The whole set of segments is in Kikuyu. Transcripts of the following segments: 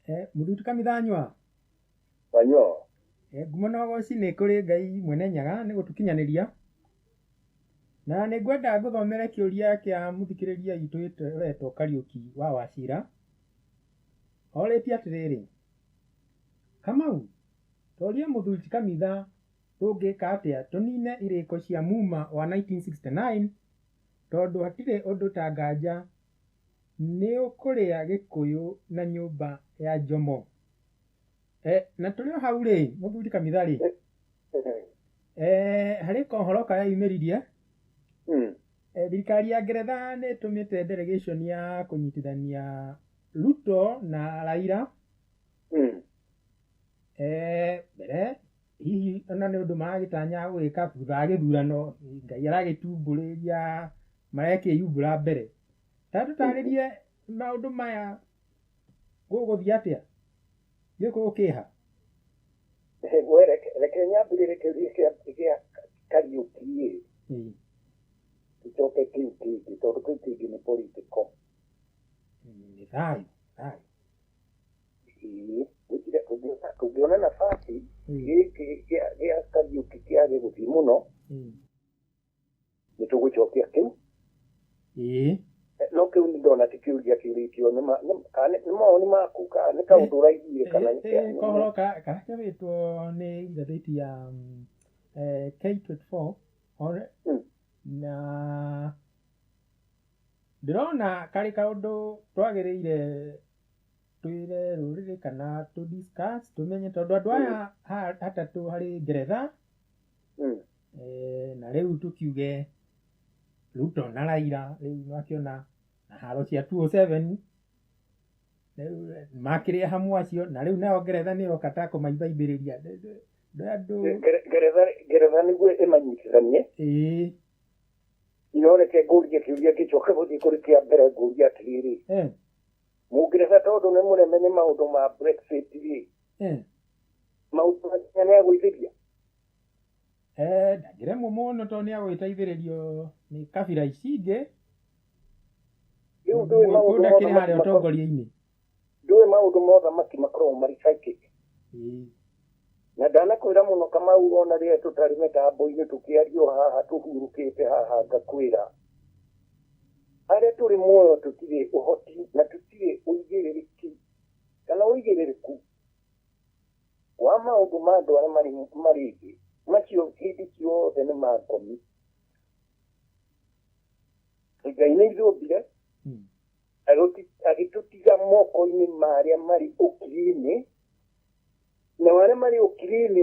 Mũthuri Kamithanyua. Wanyua. Ngumo na ũgoci nĩ kũrĩ Ngai mwene Nyaga nĩ gũtũkinyanĩria. Na nĩ ngwenda ngũthomere kĩũria kĩa mũthikĩrĩria witũ ũretwo Kariũki wa Wachira. Orĩtie atĩrĩrĩ, Kamau, toria mũthuri ti Kamitha tũngĩka atĩa tũnine irĩko cia muma wa 1969 tondũ hatirĩ ũndũ ta nganja nĩũkũrĩa Gĩkũyũ na nyũmba ya Njomo. Na tũrĩ o hau rĩ, mũthuri Kamitha rĩ, harĩ kohoro kareyumĩririe. Thirikari ya Ngeretha nĩ ĩtũmĩte delegation ya kũnyitithania Ruto na Raila. Mbere hihi ona nĩ ũndũ maragĩtanya gwĩka thutha wa gĩthurano, Ngai aragĩtumbũrĩria marekĩyumbũra mbere. Ta tũtarĩrie maũndũ maya gũgũthiĩ atĩa? Gĩkũyũ kĩha? We reke nyambĩrĩrie kĩũria kĩa Kariũki ĩ, tũcoke kĩu kĩngĩ tondũ kĩu kĩngĩ nĩ political. Nĩ thayũ, thayũ. Ĩĩ, tũngĩona nafasi gĩkĩ gĩa Kariũki kĩage gũthiĩ mũno, nĩ tũgũcokia kĩu. No kĩu nĩ ndona ti kĩũria kĩũrĩtio, nĩ mawoni maku kana nĩ kaũndũ ũraiguire kana nĩ Kohoro karakĩrĩtwo nĩ ngathĩti ya K24 na ndĩrona karĩ kaũndũ twagĩrĩire twĩre rũrĩrĩ kana tũ discuss tũmenye tondũ andũ aya atatũ harĩ Ngeretha, na rĩu tũkiuge Ruto na Raila rĩu nĩwakĩona na haro cia 207 rĩu makĩrĩ hamwe acio, na rĩu nayo Ngeretha nĩyo ta kũmaimbaimĩrĩria andũ. Ngeretha nĩguo ĩmanyitithanie. No reke ngũrie kĩũria ngĩcoke gũthiĩ kũrĩ kĩa mbere, ngũrie atĩrĩrĩ, Mũngeretha tondũ nĩ mũreme nĩ maũndũ ma Brexit rĩ, maũndũ ma Kenya nĩ agũithĩria? Ndangĩremwo mũno tondũ nĩ agũgĩteithĩrĩrio nĩ kabira ici ingĩ. Rĩu ndũĩ maũndũ Mũndũ ma akĩrĩ harĩa ũthamaki ũtongoria-inĩ. Ndũĩ maũndũ ma ũthamaki makoragwo marĩ psychic. Na ndanakwĩra mũno Kamau, ona rĩrĩa tũtarĩ mĩtambo-inĩ tũkĩario haha tũhurũkĩte haha, ngakwĩra harĩa tũrĩ muoyo tũtirĩ ũhoti na tũtirĩ ũigĩrĩrĩki kana ũigĩrĩrĩku wa maũndũ ma andũ arĩa marĩ thĩ macio hĩndĩ ciothe nĩ ma ngomi. Ngai nĩ ithuombire, agĩtũtiga moko-inĩ ma arĩa marĩ ũkiri-inĩ, nao arĩa marĩ ũkiri-inĩ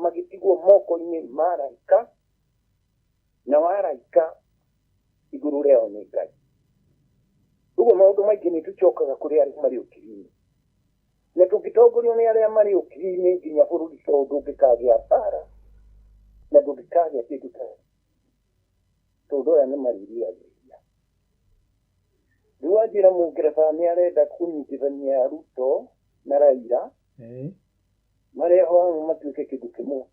magĩtigwo moko-inĩ ma araika, nao araika igũrũ rĩao nĩ Ngai. Ũguo maũndũ maingĩ nĩ tũcokaga kũrĩ arĩa marĩ ũkiri-inĩ, na tũngĩtongorio nĩ arĩa marĩ ũkiri-inĩ nginya bũrũri tondũ ndũngĩkagĩa mbara na ndũngĩkagĩa kĩndũ ta tondũ aya nĩ marĩrigagĩrĩria. Rĩu wanjĩra Mũngeretha nĩ arenda kũnyitithania Ruto na Raila marehwo hamwe matuĩke kĩndũ kĩmwe.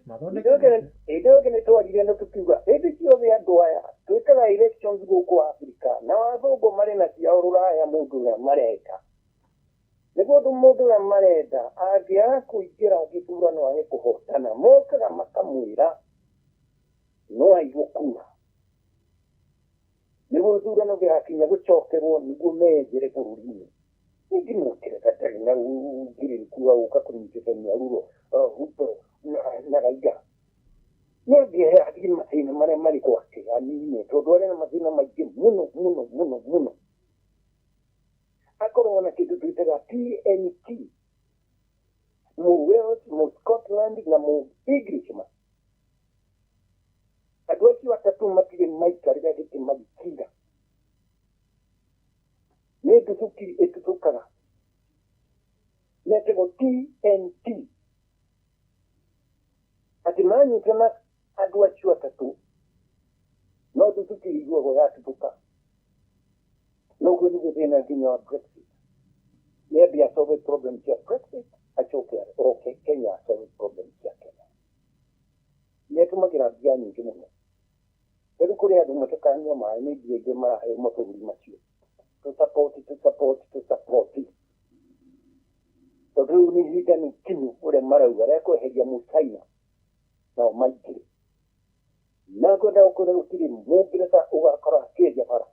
Mathondeke. Hĩndĩ ĩyo ĩngĩ nĩ twarire na tũkiuga hĩndĩ ciothe andũ aya twĩkaga elections gũkũ Africa na athũngũ marĩ na ciao rũraya, mũndũ ũrĩa mareka nĩguo ũndũ mũndũ ũrĩa marenda angĩaga kũingĩra gĩthurano age kũhotana, mokaga makamwĩra no aigwo kura nĩguo gĩthurano gĩgakinya gũcokerwo nĩguo menjere bũrũri-inĩ. Ningĩ Mũngeretha ndarĩ na ũigĩrĩrĩku wa gũka kũnyitithania Ruto na Raila. Nĩ angĩeherie mathĩna marĩa marĩ gwake anine, tondũ arĩ na mathĩna maingĩ mũno mũno mũno mũno. Akorwo na kĩndũ twĩtaga TNT, Mũ Wales, Mũ Scotland na Mũ Englishman. Andũ acio atatũ matirĩ maikarĩra gĩtĩ magĩkira. Nĩ nduthũki ĩtuthũkaga. Metagwo TNT. Atĩ manyitana andũ acio atatũ, no nduthũki ĩiguagwo yatuthũka. Noguo nĩguo thĩna nginya wa Brexit. Nĩ ambia solve problem cia Brexit, acoke oke Kenya solve problem cia Kenya. Nĩ atũmagĩra mbia nyingĩ mũno. Rĩu kũrĩ andũ matakanyua maĩ nĩ mbia ingĩ maraheo mabũrũri macio. Tũ support, tũ support, tũ support. Ihinda nĩ ikinyu ũrĩa marauga rĩa kweheria Mũchaina nao maingĩre. Na ngwenda gũkwĩra gũtirĩ Mũngeretha ũgakorwo akĩenja bara.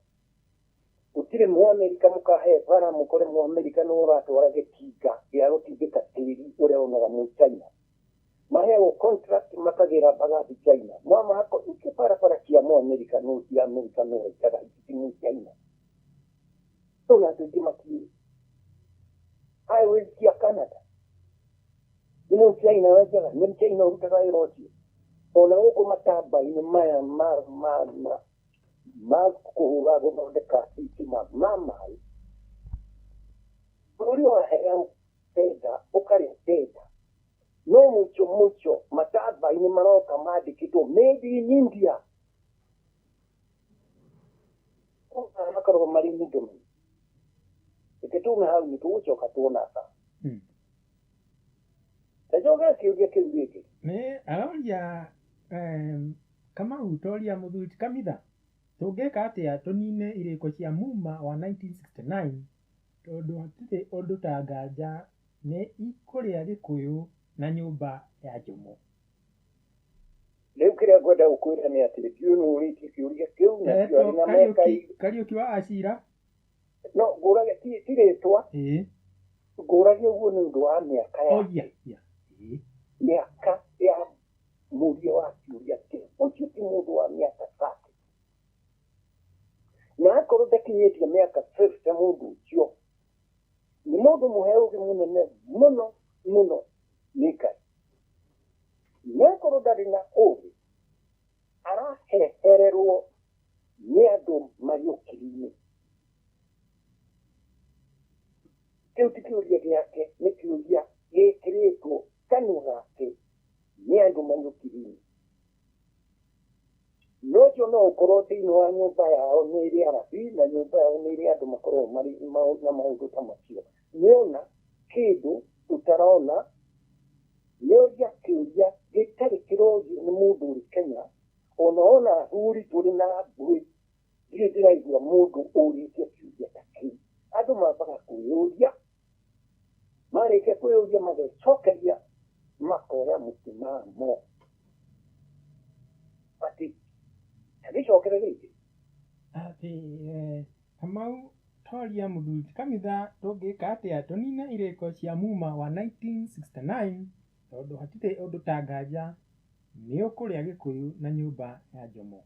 Gũtirĩ Mũamerika mũkahe bara mũkore Mũamerika nĩwe ũratwara gĩtinga gĩa gũtindĩka tĩri ũrĩa wonaga Mũchaina. Maheagwo contract makagĩra mbagathi China. Mwamahako ici barabara cia Mũamerika no cia Amerika no wenjaga ici ti Mũchaina. Tondũ andũ aingĩ matiũĩ. Highways cia Canada nĩ Mũchaina wenjaga, nĩ Mũchaina ũrutaga wĩra ũcio. Ona gũkũ matamba-inĩ maya ma ma ma ma kũhũra gũthondeka thitima ma maĩ, bũrũri waheo tenda ũkarĩa tenda, no mũico mũico matamba-inĩ maroka mandĩkĩtwo made in India. Makoragwo marĩ middlemen. Reke tume hau nĩ tũgũcoka tuona aba. Tacoke kĩũria kĩu rĩngĩ. Nĩ aroria Kamau toria mũthuri ti Kamitha tũngĩka atĩa tũnine irĩko cia Muma wa 1969 tondũ hatirĩ ũndũ ta nganja nĩ ikũrĩa Gĩkũyũ na nyũmba ya Jomo. Rĩu kĩrĩa ngwenda gũkwĩra nĩ atĩ ndiũĩ nũ ũrĩtie kĩũria kĩu na ndiũĩ Etwo arĩ na meka Kariũki, Kariũki wa Acira. No ngũragia ti rĩtwa. Ĩĩ. Ngũragia ũguo nĩ ũndũ wa mĩaka Oh, yake. yeah, yeah. Ĩĩ. Mĩaka ya mũria wa kĩũria kĩu. Ũcio ti mũndũ wa mĩaka 30. Na akorwo ndakinyĩtie mĩaka 50 mũndũ ũcio nĩ mũndũ mũhe ũgĩ mũnene mũno mũno nĩ Ngai. Na akorwo ndarĩ na ũgĩ arahehererwo nĩ andũ marĩ ũkiri-inĩ. Kĩu ti kĩũria gĩake, nĩ kĩũria gĩkĩrĩtwo kanua gake nĩ andũ marĩ ũkiri-inĩ. No ũcio no ũkorwo thĩinĩ wa nyũmba yao nĩ ĩrĩ arabi na nyũmba yao nĩ ĩrĩ andũ makoragwo marĩ na maũndũ ta macio. Nĩona kĩndũ tũtarona, nĩoria kĩũria gĩtarĩ kĩrorio nĩ mũndũ ũrĩ Kenya, ona ona athuri tũrĩ na ngũĩ, ndirĩ ndĩraigua mũndũ ũrĩtie kĩũria ta kĩu. Andũ mambaga kwĩyũria, marĩkia kwĩyũria magecokeria, makoya mũtimamo. Atĩ agĩcokere rĩngĩ. Atĩ Kamau toria mũthuri ti Kamitha tũngĩka atĩa tũnine irĩko cia Muma wa 1969 tondũ hatirĩ ũndũ ta nganja nĩ ũkũrĩa Gĩkũyũ na nyũmba ya Jomo.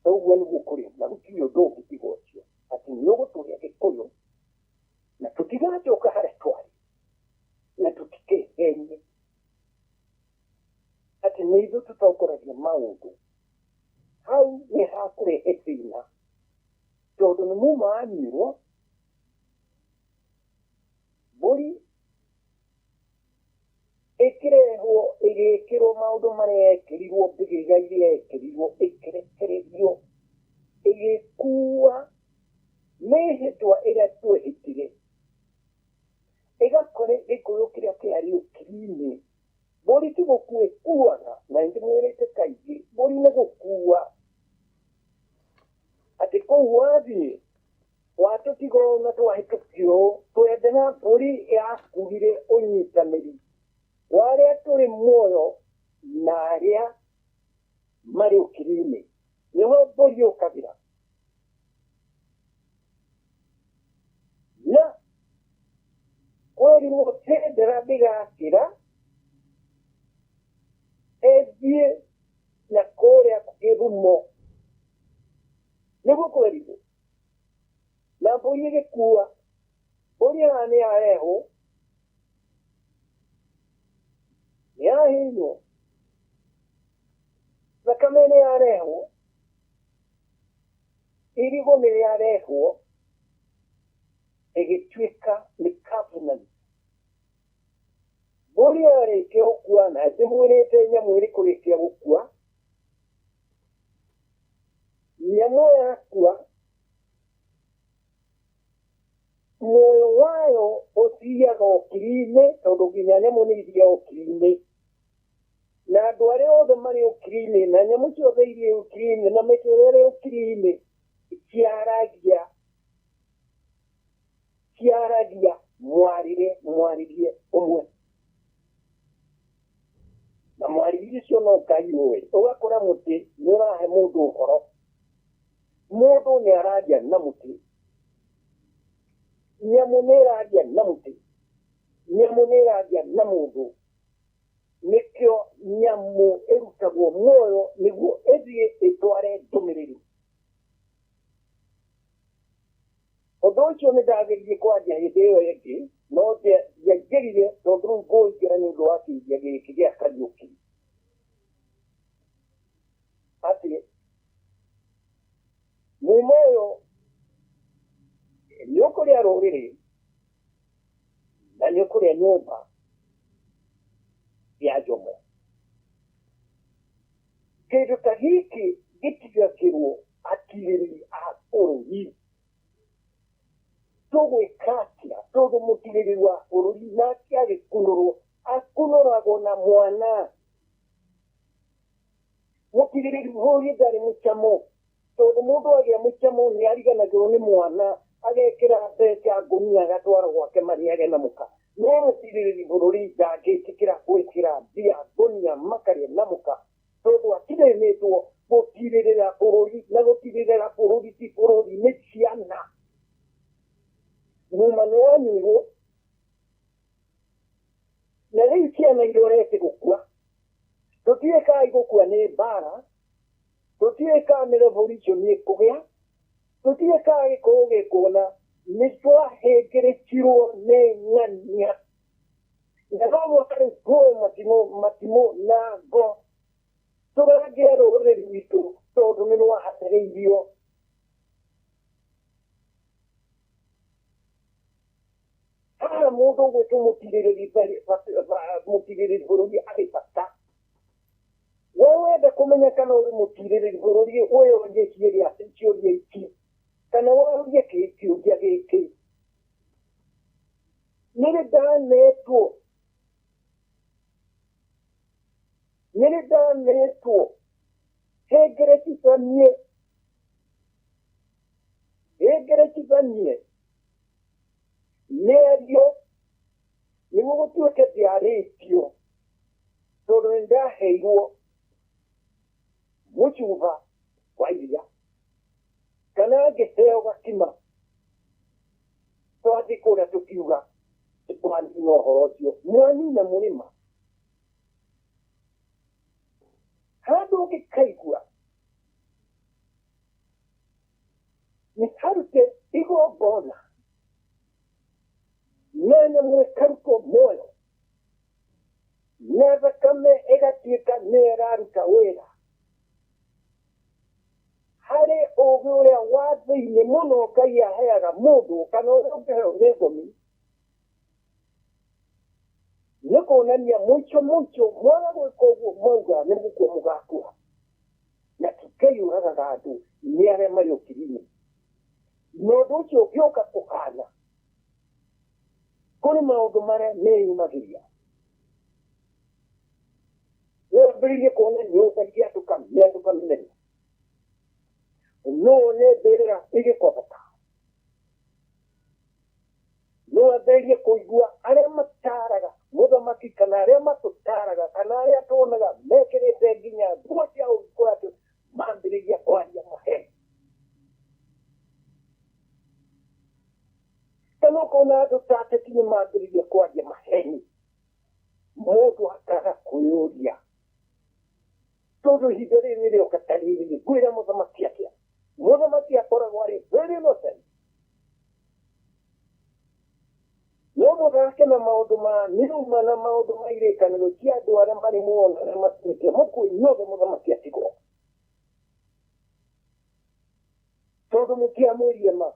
Ũguo nĩguo kũrĩ na gũtirĩ ũndũ ũngĩ tiga ũcio atĩ nĩ ũgũtũrĩa Gĩkũyũ na tũtigacoka harĩa twarĩ na tũtikehenie atĩ nĩ ithuĩ tũtongoragia maũndũ. Hau nĩ hakũrehe thĩna tondũ nĩ muma wanyuirwo mbũri ĩkĩrehwo ĩgĩkĩrwo maũndũ marĩa yekĩrirwo mbĩgĩga iria yekĩrirwo ĩkĩrekererio ĩgĩkua mĩhĩtwa ĩrĩa twehĩtire ĩgakore Gĩkũyũ kĩrĩa kĩarĩ ũkiri-inĩ. Mbũri ti gũkua ĩkuaga, na nĩndĩmwĩrĩte kaingĩ mbũri nĩ gũkua atĩ kũu wathiĩ watũtiga ũũ na twahĩtũkio ũũ, twendaga mbũri yakuire ũnyitanĩri wa arĩa tũrĩ muoyo na arĩa marĩ ũkiri-inĩ. Nĩho mbũri yũkagĩra. Na kwerirwo bendera ndĩgakĩra ĩthiĩ na kũrĩa Kĩhumo. Nĩguo kwerirwo. Na mbũri ĩgĩkua, mbũri haha nĩ yarehwo, nĩ yahihinywo, thakame nĩ yarehwo, irigũ nĩ rĩarehwo, ĩgĩtuĩka nĩ covenant. Mbũri yarĩkia gũkua na ndĩmwĩrĩte nyamũ ĩrĩkũ rĩkia gũkua, nyamũ yakua muoyo wayo ũthiaga ũkiri-inĩ tondũ nginya nyamũ nĩ ithiaga ũkiri-inĩ. Na andũ arĩa othe marĩ ũkiri-inĩ na nyamũ ciothe iria ũkiri-inĩ na mĩtĩ ĩrĩa ĩrĩ ũkiri-inĩ ciaragia mwarĩrie ũmwe. Ngai ũĩ. Ũgakora mũtĩ nĩ ũrahe mũndũ ũhoro. Mũndũ nĩ araria na mũtĩ. Nyamũ nĩ ĩraria na mũtĩ. Nyamũ nĩ ĩraria na mũndũ. Nĩkĩo nyamũ ĩrutagwo muoyo nĩguo ĩthiĩ ĩtware ndũmĩrĩri. Ũndũ ũcio nĩ ndageririe kwaria hĩndĩ ĩyo ĩngĩ, no ndiaingĩrire tondũ rĩu ngũingĩra nĩ ũndũ wa kĩũria gĩkĩ gĩa Kariũki. Atĩ muma ũyũ nĩ ũkũrĩa rũrĩrĩ na nĩ ũkũrĩa nyũmba ya Jomo. Kĩndũ ta gĩkĩ gĩtigagĩrwo atirĩrĩri a bũrũri. Tũgwĩka atĩa tondũ mũtirĩrĩri wa bũrũri nake agĩkunũrwo akunũragwo na mwana. Mũtirĩrĩri bũrũri ndarĩ mũcamo tondũ mũndũ agĩa mũcamo nĩ ariganagĩrwo nĩ mwana agekĩra mbeca ngũnia agatwara gwake marĩage na mũka. No mũtirĩrĩri bũrũri ndangĩtĩkĩra gwĩkĩra mbia ngũnia makarĩa na mũka tondũ atirĩrĩtwo gũtirĩrĩra bũrũri na gũtirĩrĩra bũrũri ti bũrũri nĩ ciana. Nyuma nĩ wanyuirwo na rĩu ciana irorete gũkua. Tũtiũĩ kana igũkua nĩ mbara, tũtiũĩ kana nĩ revolution ĩkũgĩa, tũtiũĩ kana gĩkũyũ gĩkuona nĩ twahĩngĩrĩkirwo nĩ ng'ania. Na no mũhaka rĩu tuoe matimũ matimũ na ngo tũrangĩre rũrĩrĩ rwitũ tondũ nĩ rwahatĩrĩirio. Haha mũndũ ũgwĩtwo mũtirĩrĩri mũtirĩrĩri bũrũri arĩ bata. We wenda kũmenya kana ũrĩ mũtirĩrĩri bũrũri wĩyũrie ciũria ciũria ici kana worie kĩũria gĩkĩ. Nĩrĩ ndanetwo nĩrĩ ndanetwo hĩngĩrĩcithanie hĩngĩrĩcithanie mĩario nĩguo gũtuĩke ndĩarĩtio tondũ nĩ ndaheirwo mũcuba wa iria kana ngĩheo gakima twathiĩ kũrĩa tũkiuga twanina ũhoro ũcio mwanina mũrĩma handũ ũngĩkaigua nĩ harute igongona na nyamũ ĩkarutwo muoyo na thakame ĩgatuĩka nĩyo ĩraruta wĩra harĩ ũgĩ ũrĩa wa thĩinĩ mũno Ngai aheaga mũndũ kana ũrĩa ũngĩheo nĩ ngomi nĩ kuonania mũico mũico mwaga gwĩka ũguo mwauga nĩ gũkua mũgakua. Na ti Ngai ũragaga andũ nĩ arĩa marĩ ũkiri-inĩ. Na ũndũ ũcio ũngĩũka kũhana kũrĩ maũndũ marĩa meyumagĩria. Wambĩrĩrie kuona nyũmba igĩatũka mĩatũka mĩnene. No wone mbĩrĩra ĩgĩkoboka. No wambĩrĩrie kũigua arĩa mataraga mũthamaki kana arĩa matũtaraga kana arĩa tuonaga mekĩrĩte nginya nguo cia ũgĩkũra atĩ mambĩrĩria kwaria maheni. Kana ũkona andũ ta ateti nĩ mambĩrĩria kwaria maheni. Mũndũ akaga kwĩyũria tondũ ihinda rĩrĩ rĩroka ta rĩrĩ ngwĩra mũthamaki atĩa? Mũthamaki akoragwo arĩ very innocent. No mũthake na maũndũ ma mĩruma na maũndũ ma irĩkanĩro cia andũ arĩa marĩ muoyo na arĩa makuĩte mũkue inyuothe mũthamaki atigwo. Tondũ mũtiamwĩrire ma.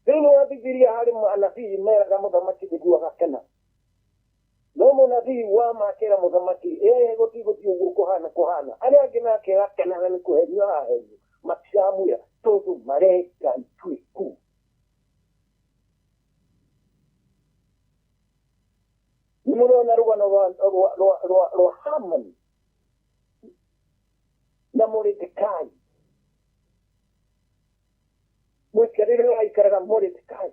Thĩinĩ wa Bibilia harĩ anabii meraga mũthamaki nĩguo agakena. No mũnabii wa ma akĩra mũthamaki, ĩĩ gũtigũthiĩ ũguo kũhana kũhana. Arĩa angĩ nake akenaga nĩ kũhenio arahenio. Matiramwĩra tondũ marenda ituĩku. Nĩ mũrona rũgano rwa, rwa, rwa, rwa, rwa Hamani na Moridekai. Mũikarĩre ũrĩa aikaraga Moridekai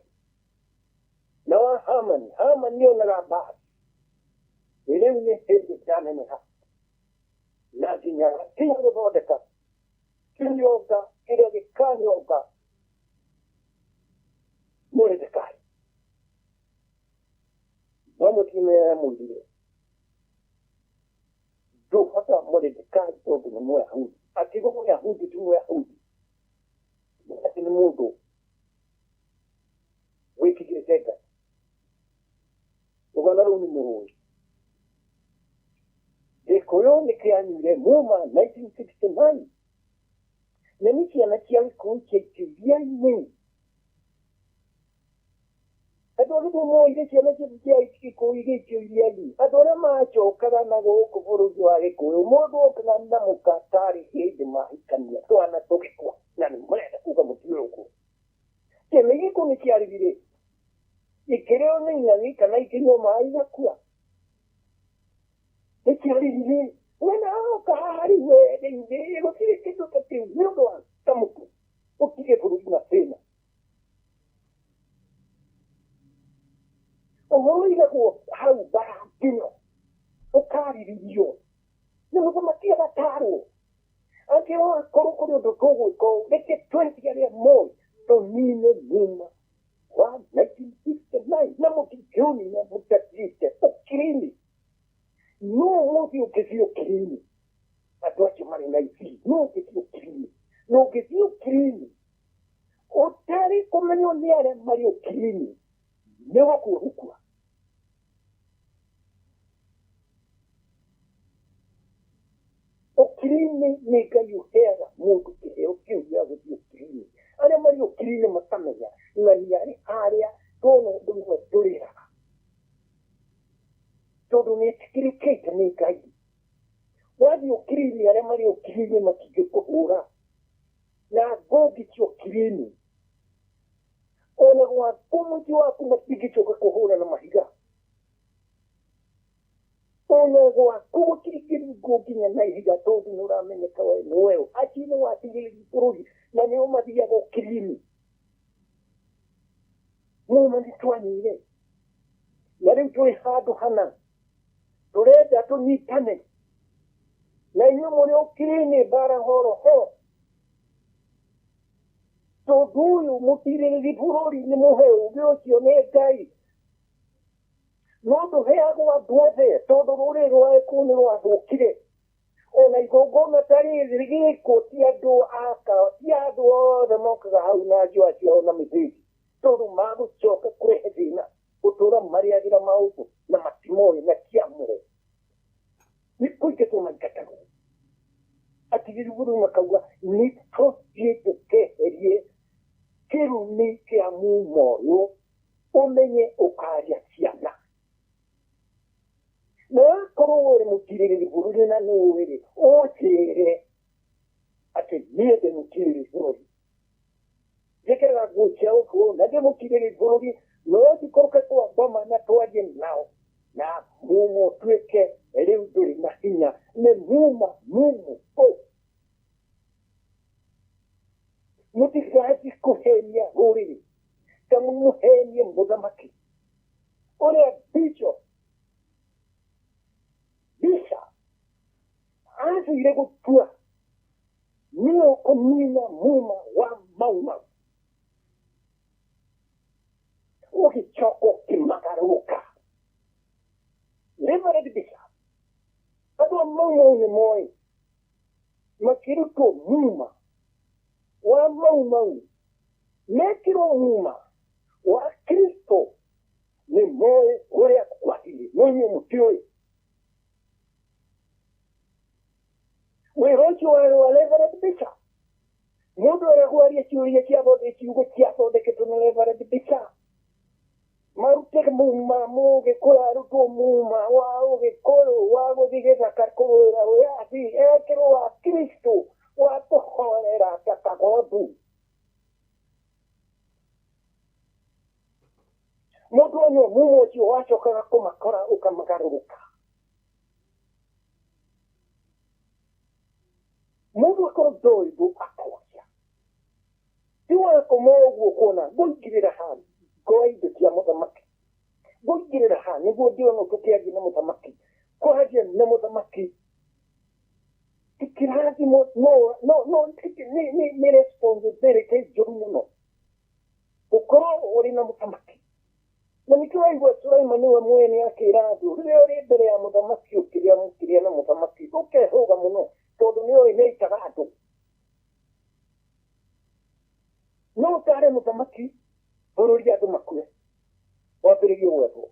na wa Hamani. Hamani onaga mbara. Rĩu nĩ hĩndĩ ndaneneha. Na nginya tiga gũthondeka kĩnyonga kĩrĩa gĩkanyonga Moridekai. No mũtumia amwĩrire ndũhota Moridekai tondũ nĩ Mũyahudi. Akiuga Mũyahudi ti Mũyahudi, atĩ nĩ mũndũ wĩtigĩrĩte Ngai. Rũgano rũu nĩ mũrũĩ. Gĩkũyũ nĩ kĩanyuire muma 1969 na nĩ ciana cia Gĩkũyũ ciaikio iria-inĩ. Andũ a gĩthomo moire ciana cia Gĩkũyũ igĩikio iria-inĩ. Andũ arĩa macokaga na gũkũ bũrũri wa Gĩkũyũ, mũndũ okaga na mũka tarĩ hĩndĩ mahikania, twana tũgĩkua, na nĩ marenda kuga mũtiũĩ ũguo. Kĩene gĩkũ nĩ kĩarĩrire, ikĩrĩo nĩ ing'ang'i kana ikĩnyua maĩ igakua. Nĩ kĩarĩrire, we na oka haha rĩu we rĩu gũtirĩ kĩndũ ta kĩu nĩ ũndũ wa kamũtu ũtige bũrũri na thĩna. Ũhoro ũigagwo hau mbara-nginyo ũkarĩrĩrio nĩ mũthamaki agatarwo angĩkorwo kũrĩ ũndũ tũgwĩka ũũ reke twentie arĩa moĩ tũnine muma wa 1969 na mũtingĩũnina mũtathiĩte ũkiri-inĩ. No ũmũthĩ ũngĩthiĩ ũkiri-inĩ andũ acio marĩ na ibiri, no ũngĩthiĩ ũkiri-inĩ na ũngĩthiĩ ũkiri-inĩ ũtarĩ kũmenywo nĩ arĩa marĩ ũkiri-inĩ nĩ gũkua gũkua. Ũkiri-inĩ nĩ Ngai ũheaga mũndũ kĩheo kĩu gĩa gũthiĩ ũkiri-inĩ. Arĩa marĩ ũkiri-inĩ makamenya ng'ania arĩ harĩa tuona ũndũ ũmwe tũrĩraga tondũ nĩ etĩkĩrĩkĩte nĩ Ngai. Wathiĩ ũkiri-inĩ arĩa marĩ ũkiri-inĩ matingĩkũhũra na ngũngi cia ũkiri-inĩ, ona gwaku mũciĩ waku matingĩcoka kũhũra na mahiga, ona gwaku gũtingĩringwo nginya na ihiga tondũ nĩ ũramenyeka we nĩwe ũ. Acio nĩ watigĩrĩri bũrũri na nĩo mathiaga ũkiri-inĩ. Muma nĩ twanyuire na rĩu tũrĩ handũ hana tũrenda tũnyitane na inyuĩ mũrĩ ũkiri-inĩ mbara horoho tondũ ũyũ mũtirĩrĩri bũrũri nĩ mũhe ũgĩ ũcio nĩ Ngai no ndũheagwo andũ othe tondũ rũrĩrĩ rwa Gĩkũyũ nĩ rwathũkire. Ona igongona ta rĩrĩ rĩgĩkwo ti andũ aka ti andũ othe mokaga hau na njũa ciao na mĩthĩgi tondũ magũcoka kũrehe thĩna gũtũra marĩagĩra maũndũ na matimoĩ na ti amũre nĩ kũingatwo maingatagwo. Atigĩri bũrũri makauga nĩ tũthiĩ tũkeherie kĩrumi kĩa mumo ũyũ ũmenye ũkaria ciana. Na wakorwo ũrĩ mũtirĩrĩri bũrũri na nĩ ũĩ rĩ, ũnjĩre atĩ niĩ ndĩ mũtirĩrĩri bũrũri njĩkĩraga nguo cia ũkũrũ na ndĩ mũtirĩrĩri bũrũri no njikũrũke kwa ngoma na twarie nao na mumo ũtuĩke rĩu ndũrĩ na hinya nĩ muma mumo ũ mũtigathiĩ kũhenia rũrĩrĩ ta mũhenie mũthamaki ũrĩa bishop bisha athire gũtua nĩwe ũkũnina muma wa Mau Mau ũgĩcoka ũkĩmagarũka. Reverend Bishop andũ a Mau Mau nĩ moĩ makĩrutwo muma wa Mau Mau mekĩrwo muma wa Kristo nĩ moĩ ũrĩa kwagĩrĩire no inyuĩ mũtiũĩ. Wĩra ũcio warĩ wa Reverend Bishop mũndũ ũrĩa ciũria ciugo ciathondeketwo nĩ Reverend Bishop marute muma mũgĩkũyũ arutwo muma wa ũgĩkũyũ wa gũthiĩ gĩthaka kũrũĩra wĩyathi ekĩrwo wa Kristo wa kũhorera ta kagondu. Mũndũ anyua mumo ũcio wacokaga kũmakora ũkamagarũrũka. Mũndũ akorwo ndoĩ ũndũ akoria ti wakoma ũguo kuona ngũingĩrĩra ha ngoe indo cia mũthamaki ngũingĩrĩra ha nĩguo ndĩone tũkĩaria na mũthamaki kwaria na mũthamaki Ti kĩrathimo no no no nĩ responsibility njũru mũno gũkorwo ũrĩ na mũthamaki. Na nĩkĩo waigua Sulaimani nĩwe mwene akĩra andũ, rĩrĩa ũrĩ mbere ya mũthamaki ũkĩrĩa mũkĩrĩa na mũthamaki ũkehũga mũno tondũ nĩ ũĩ nĩ aitaga andũ. No ũtare mũthamaki bũrũri andũ makue wambĩrĩrie gwethwo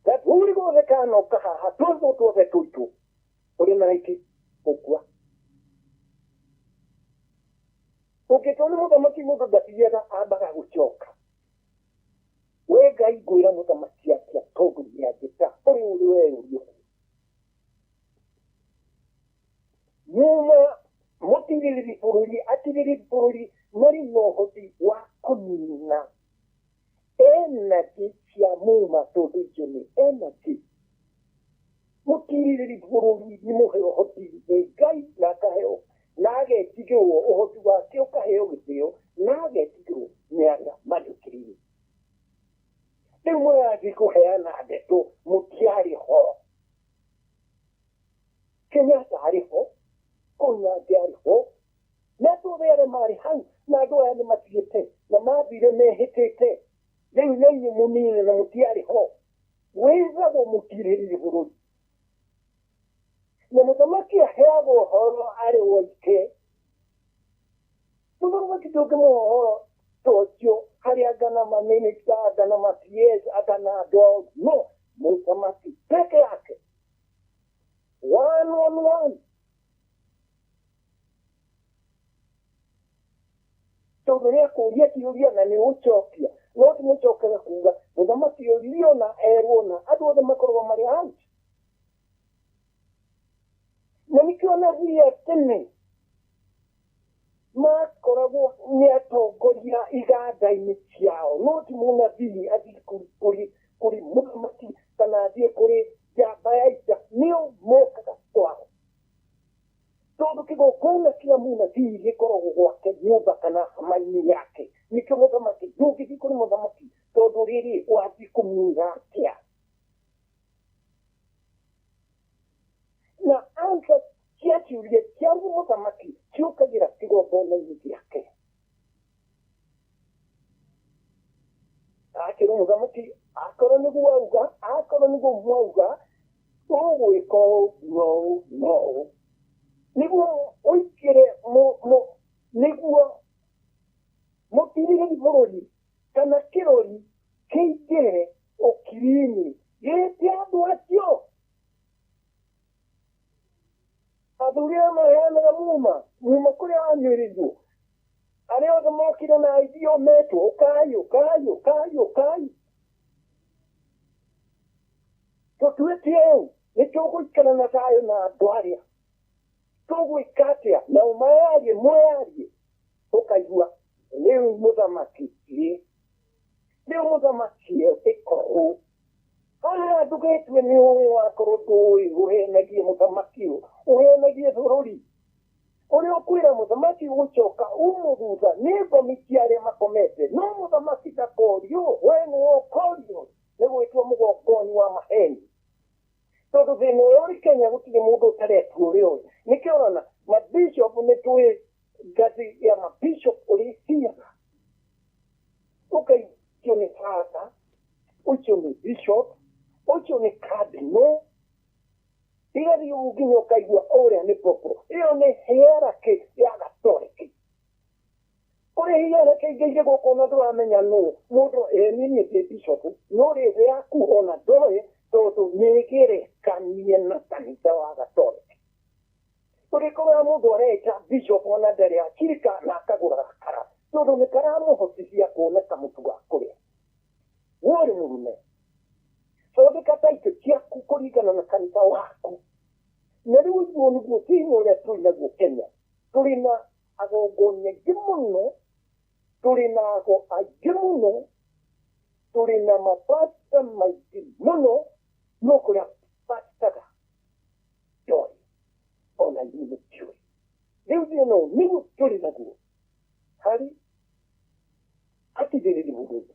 gathuuri gothe kanoka haha twethwo tuothe tũitũ ũrĩ na raiti gũkua. Ũngĩtwo nĩ mũthamaki mũndũ ndathiaga ambaga gũcoka. We Ngai ngwĩra mũthamaki atĩa tondũ nĩanjĩta ũrĩ ũrĩ we ũrio. Nyuma mũtirĩrĩri bũrũri atirĩrĩri bũrũri marĩ na ũhoti wa kũnina energy cia muma tondũ icio nĩ energy. Mũtirĩrĩri bũrũri nĩ mũhe ũhoti nĩ Ngai na akaheo na agetigĩrwo ũhoti wake ũkaheo gĩtĩo na agetigĩrwo nĩ arĩa marĩ ũkiri-inĩ. Rĩu mũrathiĩ kũheana ndeto mũtiarĩ ho. Kenyatta arĩ ho, Koinange arĩ ho, na andũ othe arĩa marĩ hau na andũ aya nĩ matigĩte na mathire mehĩtĩte. Rĩu na inyuĩ mũnine na mũtiarĩ ho. Wĩthagwo mũtirĩrĩri bũrũri. Na mũthamaki aheagwo ũhoro arĩ woike. Mũthamaki ndũngĩmũhe ũhoro ta ũcio harĩ anga na mamĩnĩsta, anga na ma PS, anga na andũ ao. No mũthamaki peke yake one on one. Tondũ nĩ akũria kĩũria na nĩ ũcokia. No ti mũcokere kuga mũthamaki oririo na erwo na andũ othe makoragwo marĩ out. Na nĩkĩo anabii a tene makoragwo nĩ atongoria iganda-inĩ ciao, no ti mũnabii athiĩ kũrĩ mũthamaki kana athiĩ kũrĩ njamba ya ita, nĩo mokaga kwao. Tondũ kĩgongona kĩa mũnabii gĩkoragwo gwake nyũmba kana hema-inĩ yake. Nĩkĩo mũthamaki ndũngĩthiĩ kũrĩ mũthamaki tondũ rĩrĩ wathiĩ kũmwĩra atĩa? Na answer cia ciũria cia mũthamaki ciũkagĩra kĩgongona-inĩ gĩake. Akĩrwo mũthamaki akorwo nĩguo auga, akorwo nĩguo mwauga, ũgwĩka ũũ na ũũ na ũũ. Nĩguo ũingĩre nĩguo mũtirĩrĩri bũrũri kana kĩrori kĩingĩre ũkiri-inĩ gĩte andũ acio. Athuri aya maheanaga muma, muma kũrĩa wanyuĩrĩirwo. Arĩa othe mokire na ithio metwo, ũkai, ũkai, ũkai, ũkai. Tũtuĩte ũũ, nĩ tũgũikara na thayũ na andũ arĩa. Tũgwĩka atĩa? Nao mayarie, mwarie. Ũkaigua, rĩu mũthamaki ĩ, rĩu mũthamaki ĩka ũũ. Haha ndũgetue nĩ ũĩ wakorwo ndũĩ ũhenagie mũthamaki ũyũ, ũhenagie bũrũri. Ũrĩa ũkwĩra mũthamaki gũcoka umo thutha nĩ ngomi cia arĩa makomete, no mũthamaki ndakorio, we nĩwe ũkorio nĩ gwĩtua mũgongoni wa maheni. Tondũ thĩna ũrĩa ũrĩ Kenya gũtirĩ mũndũ ũtaretua ũrĩa ũrĩ. Nĩkĩo ũrona mabishop nĩ tũĩ ngathĩ ya mabishop ũrĩa ĩkinyaga. Ũkaigua ũcio nĩ father, ũcio nĩ bishop, ũcio nĩ cardinal, igathiĩ ũguo nginya ũkaigua ũrĩa nĩ pope. Ĩyo nĩ hierarchy ya Gatoreki. Kũrĩ hierarchy ingĩ irĩ gũkũ ona ndũramenya nũ mũndũ ĩ niĩ ndĩ bishop no rĩthĩ yaku ona ndoĩ tondũ nĩ ĩgerekanie na kanitha wa Gatoreki. Ũrĩkoraga mũndũ areĩta bishop ona ndarĩ acirika na akagũra gakara tondũ nĩ karamũhotithia kuona kamũtu ga kũrĩa. We ũrĩ mũrume, thondeka title ciaku kũringana na kanitha waku. Na rĩu ũguo nĩguo thĩna ũrĩa tũrĩ naguo Kenya. Tũrĩ na agongoni aingĩ mũno, tũrĩ na ago aingĩ mũno, tũrĩ na mapasta maingĩ mũno, no kũrĩa pastaga ndoĩ ona inyuĩ mũtiũĩ. Rĩu thĩna ũyũ nĩguo tũrĩ naguo harĩ atigĩrĩri bũrũri.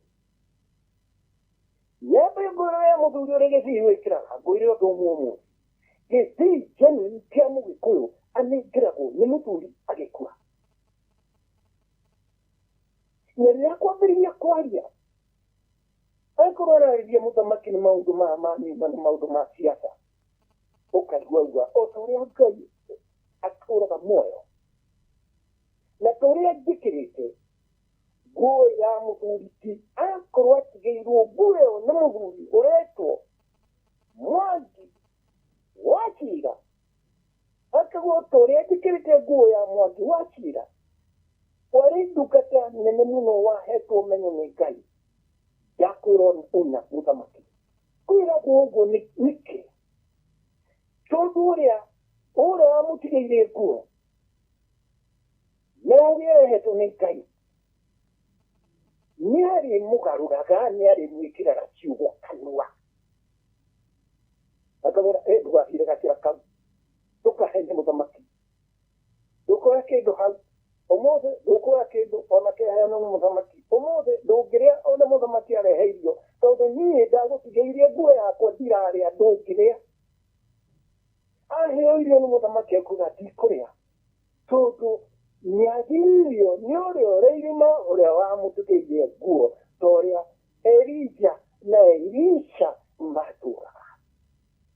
Nyambe ngwĩre we mũthuri ũrĩ gĩthii wĩkĩraga, ngwĩre ũndũ ũmwe ũmũthĩ. Gĩthii genuine kĩa mũgĩkũyũ Anengeragwo nĩ mũthuri agĩkua. Na rĩrĩa kwambĩrĩria kwaria, akorwo ararĩria mũthamaki nĩ maũndũ ma nyũmba na maũndũ ma siasa, ũkaigua auga o ta ũrĩa Ngai atũraga muoyo na ta ũrĩa njĩkĩrĩte nguo ya mũthuri ti akorwo atigĩirwo nguo ĩyo nĩ mũthuri ũretwo Mwangi wa Chira, akagwo ta ũrĩa njĩkĩrĩte nguo ya Mwangi wa Chira, warĩ ndungata nene mũno wahetwo ũmenyo nĩ Ngai ya kwĩrwo ũna mũthamaki. Kwĩragwo ũguo nĩkĩ? Tondũ ũrĩa wamũtigĩire nguo na ũrĩa ahetwo nĩ Ngai nĩ arĩmũgarũraga, nĩ arĩmwĩkĩraga ciugo kanua, akamwĩra ndũgahire gacĩra kau, ndũkahenie mũthamaki, ndũkoya kĩndũ hau ũmũthĩ, ndũkoya kĩndũ ona kĩheanwo nĩ mũthamaki ũmũthĩ, ndũngĩrĩa ona mũthamaki arehe irio, tondũ niĩ ndagũtigĩirie nguo yakwa ndirarĩa, ndũngĩrĩa. Aheo irio nĩ mũthamaki akuga ndikũrĩa, tondũ nĩagiririo nĩ ũrĩa ũrĩ irima ũrĩa wamũtigĩirie nguo ta ũrĩa Elija na Elisha matũraga.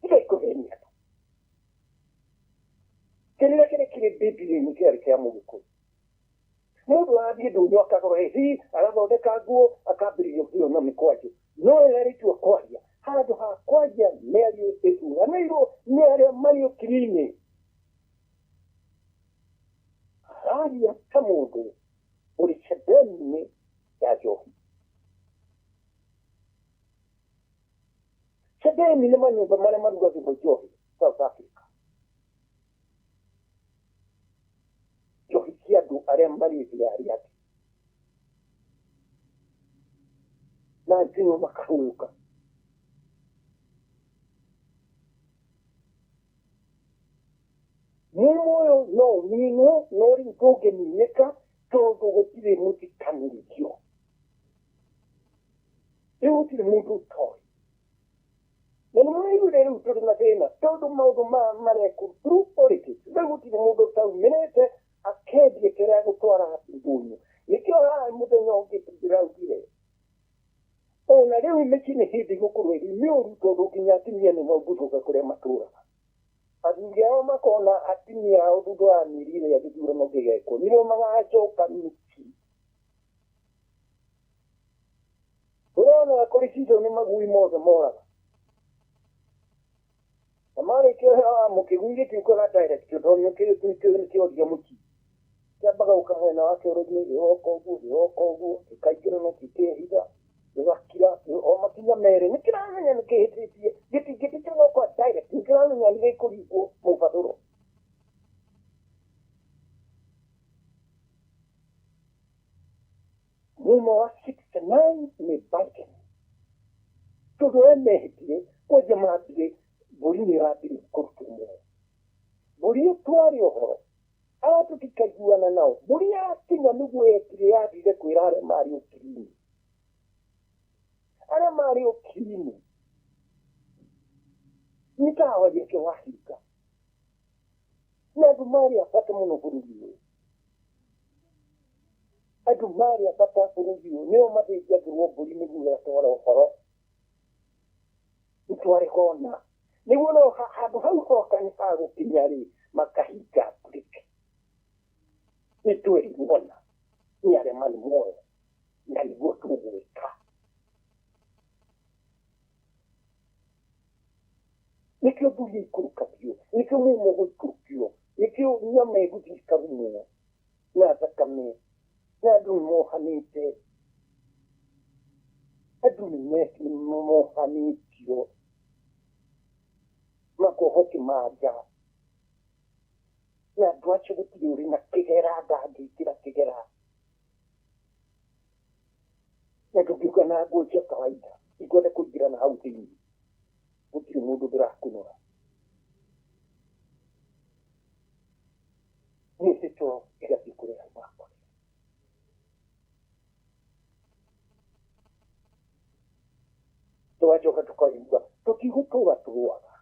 Tigai kũhenia andũ. Kĩrĩra kĩrĩa kĩrĩ Bibilia-inĩ kĩarĩ kĩa Mũgĩkũyũ. Mũndũ arathiĩ ndũnyũ akagũra ici, agathondeka nguo, akambĩrĩria gũthiĩ na mĩkwanjũ. No rĩrĩa arĩtua kwaria, handũ ha kwaria mĩario ĩthuranĩirwo nĩ arĩa marĩ ũkiri-inĩ, araria ta mũndũ ũrĩ cebeni-inĩ ya njohi. Cebeni nĩ manyũmba marĩa marugagĩrwo njohi South Africa. Njohi cia andũ arĩa marĩ thĩ ya arĩa angĩ. Na nginya makahurũka. Mumo ũyũ no ũninwo, no rĩu ndũngĩninĩka tondũ gũtirĩ mũtikanĩrio. Rĩu gũtirĩ mũndũ ũtoĩ. Na nĩ mũraiguire rĩu tũrĩ na thĩna tondũ maũndũ maya marekwo through politics. Rĩu gũtirĩ mũndũ ũtaumĩrĩte akendia kĩrĩa gũtwara ndũnyũ. Nĩkĩo haha mũthenya ũngĩ ndĩraugire ona rĩu mĩciĩ nĩ hĩndĩ ĩgũkorwo ĩrĩ mĩũru tondũ nginya atumia nĩ megũcoka kũrĩa matũraga. Athuri ao makona atumia ao thutha wa mĩeri ĩrĩa gĩthurano gĩgekwo nĩrĩo magacoka mĩciĩ. Ũrona kũrĩ season magui mothe moraga. Na marĩkia mũkĩgui gĩtiũkaga direct tondũ nĩkĩoria mũciĩ. Kĩambaga gũka mwena wa kĩoro-inĩ gĩgoka ũguo gĩgoka ũguo gĩkaingĩra no gĩkehitha gĩgakira o makinya merĩ nĩkĩramenya nĩkĩhĩtĩtie gĩtingĩtĩkĩra direct nĩkĩramenya nĩgĩkũringwo mũbathũro. Mumo wa 69 nĩ Biden. Tondũ we mehĩtire kwanja mambire mbũri nĩ yambire kũrutwo muoyo. Mbũri ĩtware ũhoro arĩa tũtikaiguana nao. Mbũri yakinya nĩguo yekire yathire kwĩra arĩa marĩ ũkiri-inĩ. Arĩa marĩ ũkiri-inĩ nĩ ta Wariũki wahinga. Na andũ marĩ a bata mũno bũrũri ũyũ. Andũ marĩ a bata bũrũri ũyũ nĩo mathĩnjagĩrwo mbũri nĩguo gatwara ũhoro. Nĩtwarĩ hona. Nĩguo no handũ hau hoka nĩ hagũkinya rĩ makahinga breki. Nĩtwerirwo nĩ arĩa marĩ muoyo na nĩguo tũgwĩka. Nĩkĩo mbũri ĩikũrũkagio, nĩkĩo mumo gũikũrũkio, nĩkĩo nyama ĩgũthiĩ ĩkarumwo na thakame, na andũ nĩmohanĩte, andũ nĩmohanĩtio makohwo kĩmanja, na andũ acio gũtirĩ ũrĩ na kĩgera ndangĩkĩra kĩgera. Na ndũngiuga na nguo cia kawaida ikwenda kũingĩra na hau thĩinĩ, gũtirĩ mũndũ ndĩrakunũra. Mĩhĩto ĩgathiĩ kũrĩa makwa. Tũgacoka tũkaigua tũtigũtũra tũrũaga.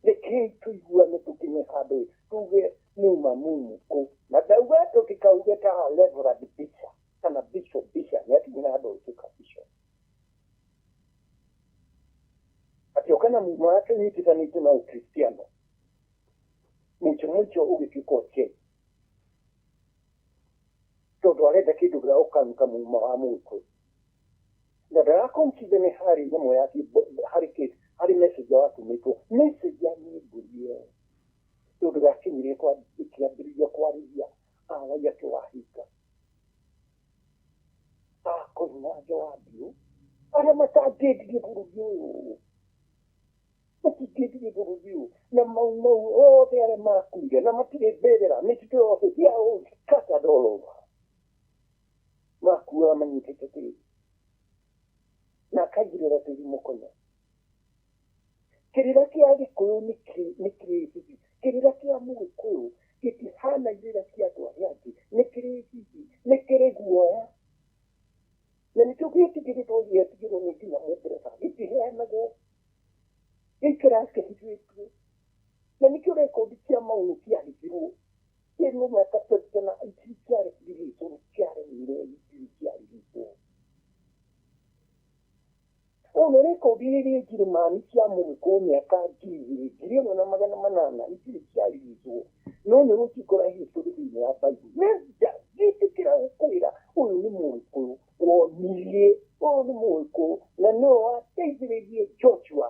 Rekei tũiguane tũkinye handũ tuge muma mumu kũ na ndauga tũtikauge ta Reverend Bishop kana Bishop Bishop nĩ akinyire handũ gũtuĩka bishop atĩ na muma wake nyitithanĩtio na Ũkristiano mwicho mwicho ũgĩtuĩka ũkĩ tondũ arenda kĩndũ gĩa gũkanuka muma wa mũgĩkũyũ na ndaraconsider nĩ harĩ nyamũ ya harĩ kĩ harĩ message watũmĩtwo message ya mbũri ĩyo tondũ gakinyire ĩkĩambĩrĩria kwarĩria aragia kĩwahinga akoinange wa mbiũ arĩa matangĩendirie bũrũri ũyũ matingĩendirie bũrũri ũyũ na mau mau othe arĩa makuire na matirĩ mbĩrĩra mĩtitũ yothe they are all scattered all over makuaga manyitĩte tĩri na akaigĩrĩra tĩri mũkonyo. Kĩrĩra kĩa Gĩkũyũ nĩ kĩrĩ hihi, kĩrĩra kĩa Mũgĩkũyũ gĩtihana irĩra cia andũ arĩa angĩ, nĩ kĩrĩ hihi, nĩ kĩrĩ guoya na nĩkĩo gĩtigĩrĩtwo gĩetigĩrwo nĩ nginya Mũngeretha, gĩtiheanagwo, gĩikaraga kĩhithĩtwo na nĩkĩo rekondi cia mau nĩ ciahithirwo kĩrĩ mĩaka twenty na ici ciarĩrĩtwo nĩ ciaremire ici ciarĩrĩtwo ona rekondi iria Njĩrĩmani cia Mũgĩkũyũ mĩaka 1800 itirĩ ciarĩrĩtwo no nĩ gũcikora history thĩinĩ wa Bible nĩndangĩtĩkĩra gũkwĩra ũyũ nĩ Mũgĩkũyũ wonirie ũyũ nĩ Mũgĩkũyũ na nĩwe wateithĩrĩirie Joshua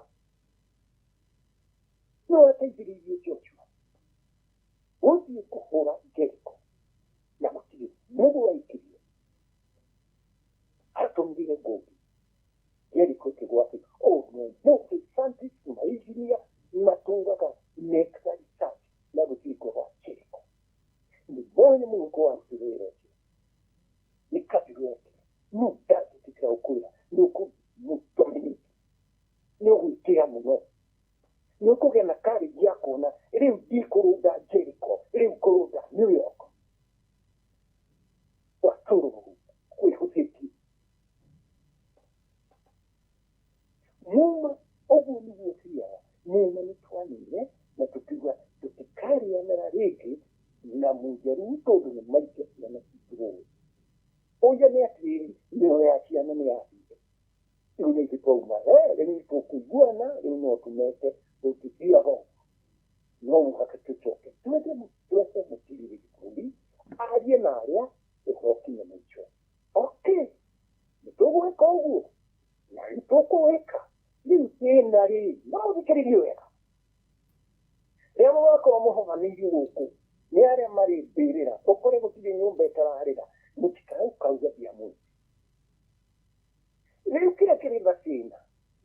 nĩwe wateithĩrĩirie Joshua gũthiĩ kũhũra Jericho na gũtirĩ mũndũ waikirie atũmire ngũngĩ Jericho ĩkĩgwa atĩ ũmũthĩ scientists mainjinia matũraga mekaga research na gũtirĩ kũgwa Jericho nĩ moĩ nĩ Mũgĩkũyũ warutire wĩra ũcio nĩ kabirũ yake no ndangĩtĩkĩra gũkwĩra nĩ ũkũmũdominate nĩ ũgwĩtĩĩa mũno nĩ ũkũgĩa na courage ya kuona rĩu ndikũrũnda Jericho rĩu ngũrũnda New York watũrwo kwĩhũthĩtie muma ũguo nĩguo thiaga muma nĩ twanire na tũkiuga tũtikarĩanĩra rĩngĩ na mũnjaruo tondũ nĩ maikia ciana citũ rũĩ ũria nĩ atĩrĩrĩ mĩoyo ya ciana nĩ yathire rĩu nĩ ithuĩ twauma rĩu nĩ tũkũiguana rĩu no tũmete tũtithiaga no mũhaka tũcoke twethe mũtirĩrĩri bũrũri arie na arĩa ũhoro ũkinye mũico okay nĩ tũgwĩka ũguo na nĩ tũkũwĩka rĩu thĩna rĩ no mũthikĩrĩrie wega rĩrĩa mũgakorwo mũhobanĩirio gũkũ nĩ arĩa marĩ mbĩrĩra ũkore gũtirĩ nyũmba ĩtararĩra mũtikaũkauga mbia mũno rĩu kĩrĩa kĩrĩ thĩna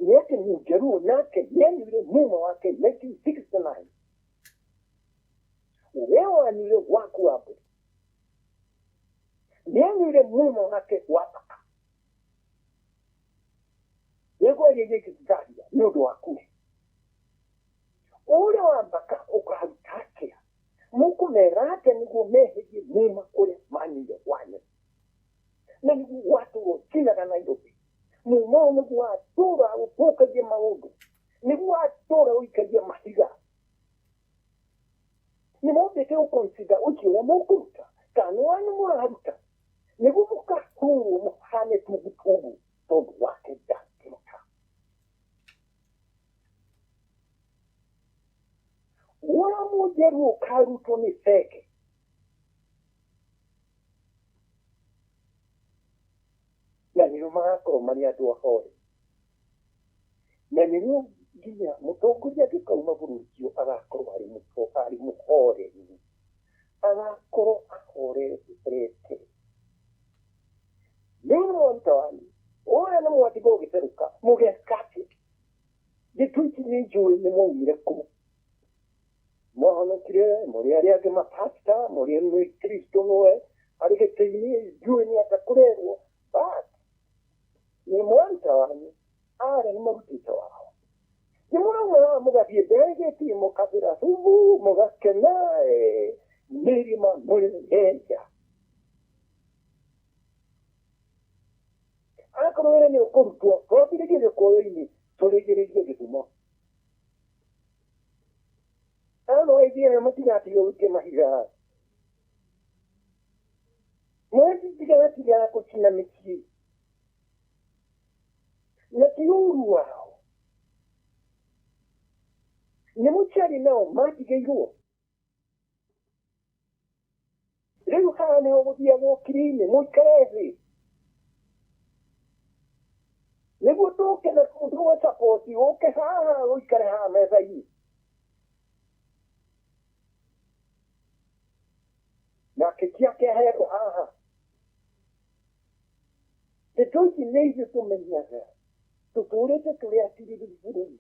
nĩ atĩ Mũnjaruo nake nĩanyuire muma wake 1969 we wanyuire waku wa mbũri nĩanyuire muma wake wa paka nĩngwaria gĩkĩ ndaria nĩ ũndũ waku ũrĩa wa mbaka ũkaruta atĩa mũkũmera atĩa nĩguo meherie muma ũrĩa manyuire wanyu na nĩguo watũra ũcinaga Nairobi muma ũyũ nĩguo watũra ũthũkagia maũndũ nĩguo watũra ũikagia mahiga nĩ mwambĩte gũconsider ũcio ũrĩa mũkũruta kana nĩ wanyu mũraruta nĩguo mũkahũrwo mũhane tungutungu tondũ wake ndangĩruta ũrĩa Mũnjaruo ũkarutwo nĩ beke na nĩo magakorwo marĩ andũ ahore na nĩrĩo nginya mũtongoria angĩkauma bũrũri ũcio agakorwo arĩ mũhoreru agakorwo ahorerete rĩu nĩwaruta wanyu ũrĩa nĩ mwatiga ũgĩtherũka mũgeka atĩa gĩtũ ici nĩ njũĩ nĩ mwaumire kũ mwahonokire mũrĩ arĩa angĩ mapasta mũrĩ nĩ Kristo nĩwe arĩ gĩtĩ-inĩ ndiũĩ nĩ atĩa kũrerwo but nĩ mwaruta wanyu arĩa nĩ marutĩte wao nĩ mũrauma haha mũgathiĩ mbere gĩtĩ mũkabĩra thubu mũgakena mĩrima mũrĩ enja akorwo wĩra nĩ ũkũrutwo twambĩrĩrie Gĩkũyũ-inĩ tũrĩgĩrĩrie Gĩthumo Arĩithi aya matigatiga gũikia mahiga. Matigatiga gũcina mĩciĩ. Na ti ũũru wao. Nĩ mũciari nao matigĩirwo. Rĩu haha nĩho gũthiagwo kiri-inĩ mũikare thĩ. Nĩguo tũke na tũgũ support ũke haha ũikare haha metha-inĩ. Nake kĩake aheerwo haha. Ndeto ici nĩ ithuĩ tũmenyaga. Tũtũrĩte tũrĩ atirĩrĩri bũrũri.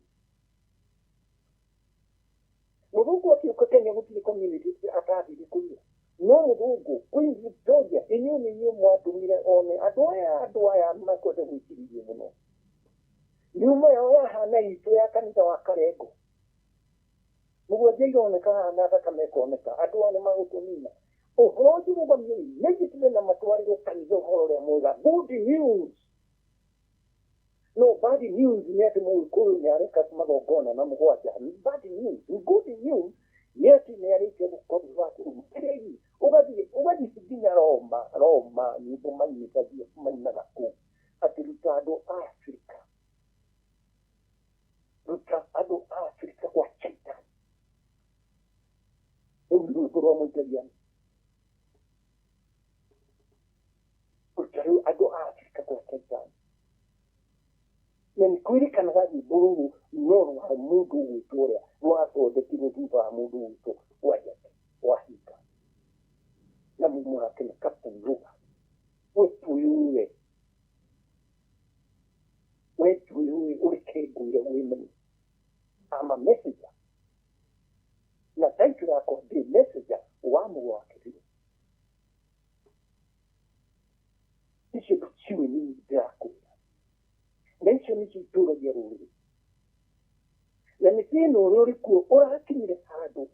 Mũthũngũ akĩũka Kenya gũtirĩ community atathire kũrĩa. No mũthũngũ Queen Victoria inyuĩ nĩ inyuĩ mwatũmire one andũ aya makwenda gwĩcirĩrio mũno. Nyuma yao yahana itũ ya kanitha wa Karengo. Mũgwanja ironeka haha na thakame ĩkoneka. Andũ aya nĩ magũtũnina. Ũhoro ũcio rũgamio immediately na matwarĩrwo kanitha ũhoro ũrĩa mwega. Good news. No bad news nĩ atĩ Mũgĩkũyũ nĩ areka magongona na mũgwanja. Bad news. Good news nĩ atĩ nĩ arĩkia gũkorwo kĩrĩi. Ũgathiĩ nginya Roma, Roma nyĩmbo mainithagia mainaga kũu. Atĩ ruta andũ a Afrika. Ruta andũ a Afrika gwa Shaitani. Rũu nĩ rwĩmbo rwa Mũitaliano. Ruta rĩu andũ a Afrika gwa Shaitani. Na nĩ kwĩrĩkanaga rwĩmbo rũrũ no rwa mũndũ ũgwĩtwo ũrĩa rwathondekirwo thutha wa mũndũ ũgwĩtwo Wajackoya Wahinga. Na mumo wake nĩ Captain Ruga. Wetuyuwe. Wetuyuwe ũreke ngwĩre wĩmenye. I'm a messenger. Na title yakwa ndĩ messenger wa mũwakĩrĩro. Icio ndũciũĩ nĩ ndĩrakwĩra. Na icio nĩcio itũragia rũrĩrĩ. Na nĩ thĩna ũrĩa ũrĩ kuo ũrakinyire handũ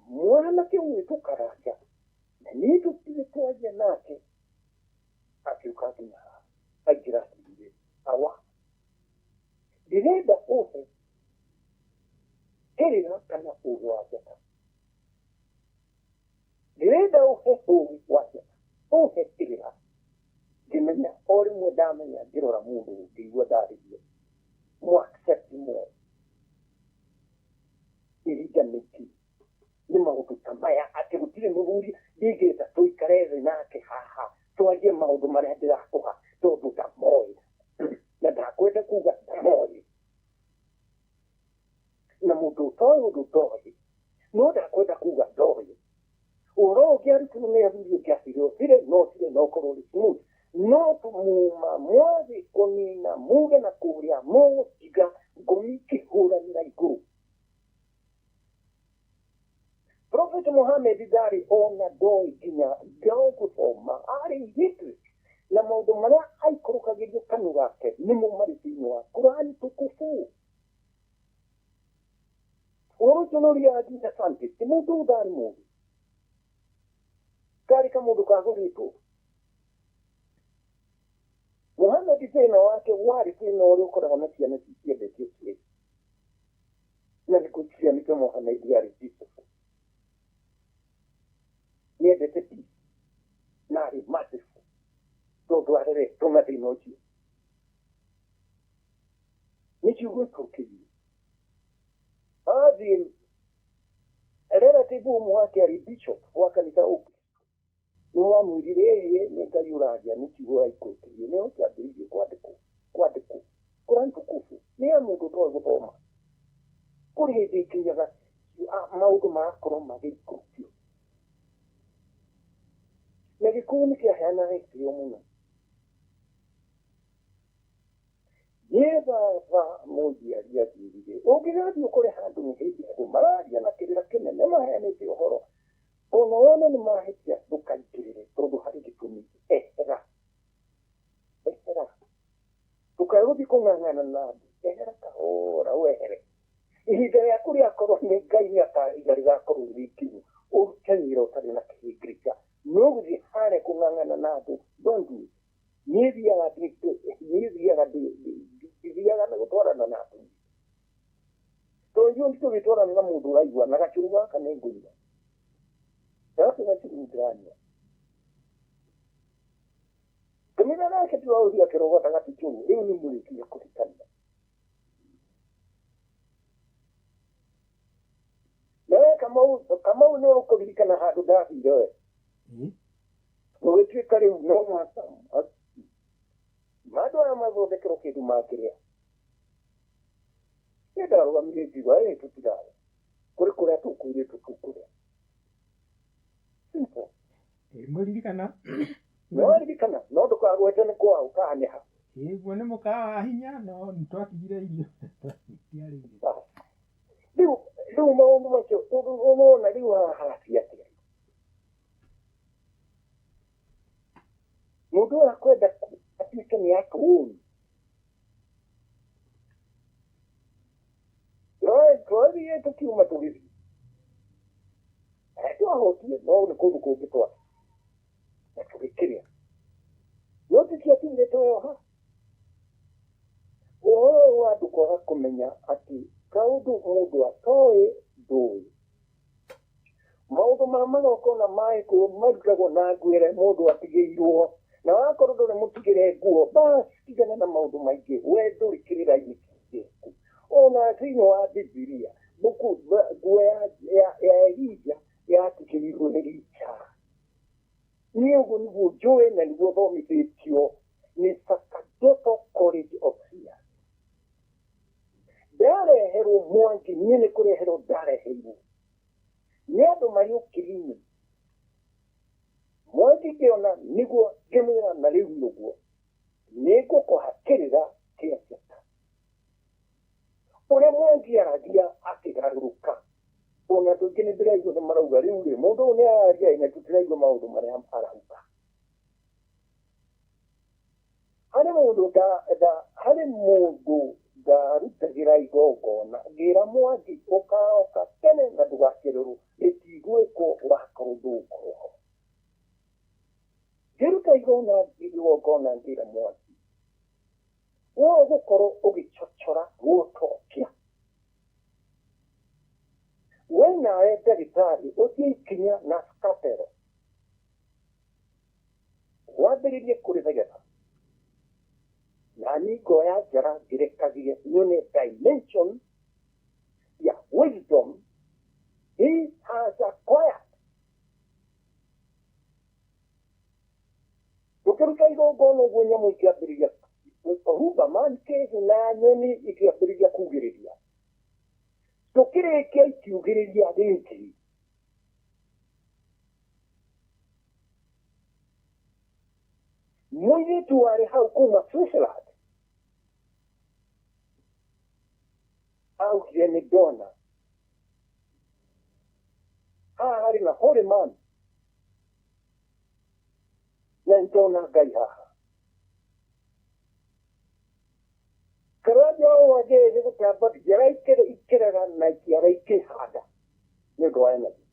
mwanake ũgwĩtwo Karanja na niĩ tũtirĩ twaria nake akiũka nginya haha aingĩra atĩrĩrĩ awa ndĩrenda ũhe kĩrĩra kana ũgĩ wa njata. Ndĩrenda ũhe ũgĩ wa njata ũhe kĩrĩra. Ngĩmenya o rĩmwe ndamenya ngĩrora mũndũ ngĩigua ndarĩrio mũ accept mwe ihinda nĩkĩ nĩ maũndũ ta maya atĩ gũtirĩ mũthuri ndingĩta tũikare thĩ nake haha twarie maũndũ marĩa ndĩrakũha tondũ ndamoĩ na ndakwenda kuga ndamoĩ na mũndũ ũtoĩ ũndũ ndoĩ no ndakwenda kuga ndoĩ ũhoro ũngĩ arutwo nĩ athuri ũngĩ acire ũcire no ũcire no ũkorwo ũrĩ smooth no tũmuma mwathiĩ kũnina muge na kũrĩa mũgũtiga ngũmi ikĩhũranĩra igũrũ. Prophet Muhammad ndarĩ ona ndoĩ nginya ndoĩ gũthoma arĩ illiterate na maũndũ marĩa aikũrũkagĩrio kanua gake nĩmo marĩ thĩinĩ wa Qurani tukufu. Ũhoro ũcio nĩ ũriaga nginya scientist mũndũ ũyũ ndarĩ mũũgĩ karĩ kamũndũ kagũrĩtwo. Muhammad thĩna wake warĩ thĩna ũrĩa ũkoragwo na ciana ciendete ũkĩrĩ na thikũ ici nĩkĩo Muhammad arĩ peaceful. Nĩendete peace na arĩ merciful tondũ areretwo na thĩna ũcio. Nĩ ciugo ikũrũkĩirio. Athiĩ relative ũmwe wake arĩ bishop wa kanitha ũngĩ nĩ wamwĩrire ĩĩ nĩ Ngai ũraria nĩ kiugo aikũrũkĩirio nĩho kĩambĩrĩirie kwandĩkwo kwandĩkwo Qurani tukufu nĩ ya mũndũ ũtoĩ gũthoma. Kũrĩ hĩndĩ ĩkinyaga maũndũ magakorwo magĩikũrũkio. Na Gĩkũyũ nĩ kĩaheanaga gĩtĩo mũno. Niĩ baba mũnjiari anjĩrire ũngĩgathiĩ ũkore handũ nĩ hĩndĩ andũ mararia na kĩrĩra kĩnene maheanĩte ũhoro ona wone nĩ mahĩtia ndũkaingĩrĩre tondũ harĩ gĩtũmi ehera ehera ndũkae gũthiĩ kũng'ang'ana na andũ ehera kahora wehere ihinda rĩaku rĩakorwo nĩ Ngai nĩakaiga rĩgakorwo rĩrĩ ikinyu ũrute wĩra ũtarĩ na kĩhĩngĩrĩca no gũthiĩ harĩa kũng'ang'ana na andũ don't do it. Niĩ thiaga na gũtwarana na andũ tondũ ithuĩ nĩ tũgĩtwarana Ndĩrakorana na mũndũ ũraigua na gacũrũ gaka nĩ ngũnyua. Gaka gacũrũ ndĩranyua. Ngĩmwĩra nake tiga ũthiĩ akĩrogota gacũrũ, rĩu nĩ mũrĩkie kũhikania. Nawe Kamau, Kamau nĩ ũkũririkana handũ ndathire we. Gũgĩtuĩka rĩu no mũhaka andũ aya mathondekerwo kĩndũ mangĩrĩa. Niĩ ndarũgamire ngiuga ĩ tũtirarĩa. Kũrĩ kũrĩa tũkwĩrĩtwo tũkũrĩa. Simple. Ngũririkana. No waririkana, no ndũkagwete nĩ kwaũ kana nĩ ha. Ĩĩ guo nĩ mũkawa wa hinya no nĩtwatigire irio tũtiarĩire. Rĩu rĩu maũndũ macio tondũ ũrona rĩu haha harathiĩ atĩa? Mũndũ ũyũ akwenda atuĩke nĩ atũũni. Twathiĩ tũkiuma tũgĩthiĩ. Twahotire no nĩ kũndũ kũngĩ twathiĩ. Na tũgĩkĩrĩa. No tũtiatigire tweyoha. Ũhoro ũyũ wa andũ kwaga kũmenya atĩ kaũndũ mũndũ atoĩ ndũĩ. Maũndũ ma magongona ma gĩkũyũ marutagwo na ngwĩre mũndũ atigĩirwo. Na wakorwo ndũrĩ mũtigĩre nguo, bas tigana na maũndũ maingĩ, we ndũrĩ kĩrĩra-inĩ gĩaku. Ona thĩinĩ wa Bibilia, mbuku nguo ya, ya, ya Elija yatigĩirwo Elija. Niĩ ũguo nĩguo njũĩ na nĩguo thomithĩtio nĩ Sakadoto College of Seers. Ndareherwo Mwangi, niĩ nĩ kũreherwo ndareheirwo nĩ andũ marĩ ũkiri-inĩ. Mwangi ngĩona nĩguo ngĩmwĩra na rĩu nĩguo nĩ ngũkũhakĩrĩra kĩa njata. Ũrĩa Mwangi aragia akĩgarũrũka. Ona andũ aingĩ nĩ ndĩraigua nĩ marauga rĩu rĩ mũndũ ũyũ nĩ araria na tũtiraigua maũndũ marĩa arauga. Harĩ mũndũ nda, nda, harĩ mũndũ ndarutagĩra igongona ngĩra Mwangi ũkaroka tene na ndũgacererwo rĩtigwĩkwo wakorwo ndũgũkorwo ho. Ngĩruta igongona igongona ngĩra Mwangi we ũgũkorwo ũgĩchochora gũtokia. We nawe ndagĩtarĩ ũthiĩ ikinya na scalpel wambĩrĩrie kũrĩthegetha na niĩ ngoya njara ngĩrekagie nyone dimension ya wisdom he has acquired. Tũkĩruta igongona ũguo nyamũ ikĩambĩrĩria kũhumba monkeys na nyoni ikĩambĩrĩria kugĩrĩria. Tũkĩrĩkia ikiugĩrĩria rĩngĩ. Mũirĩtu warĩ hau kuma Switzerland augire nĩ ndona haha harĩ na holy man na nĩ ndona Ngai haha. Karanja ũyũ agĩrĩire gũtamba njara ikĩrega na ikĩara ikĩhanda nĩ ũndũ wa energy.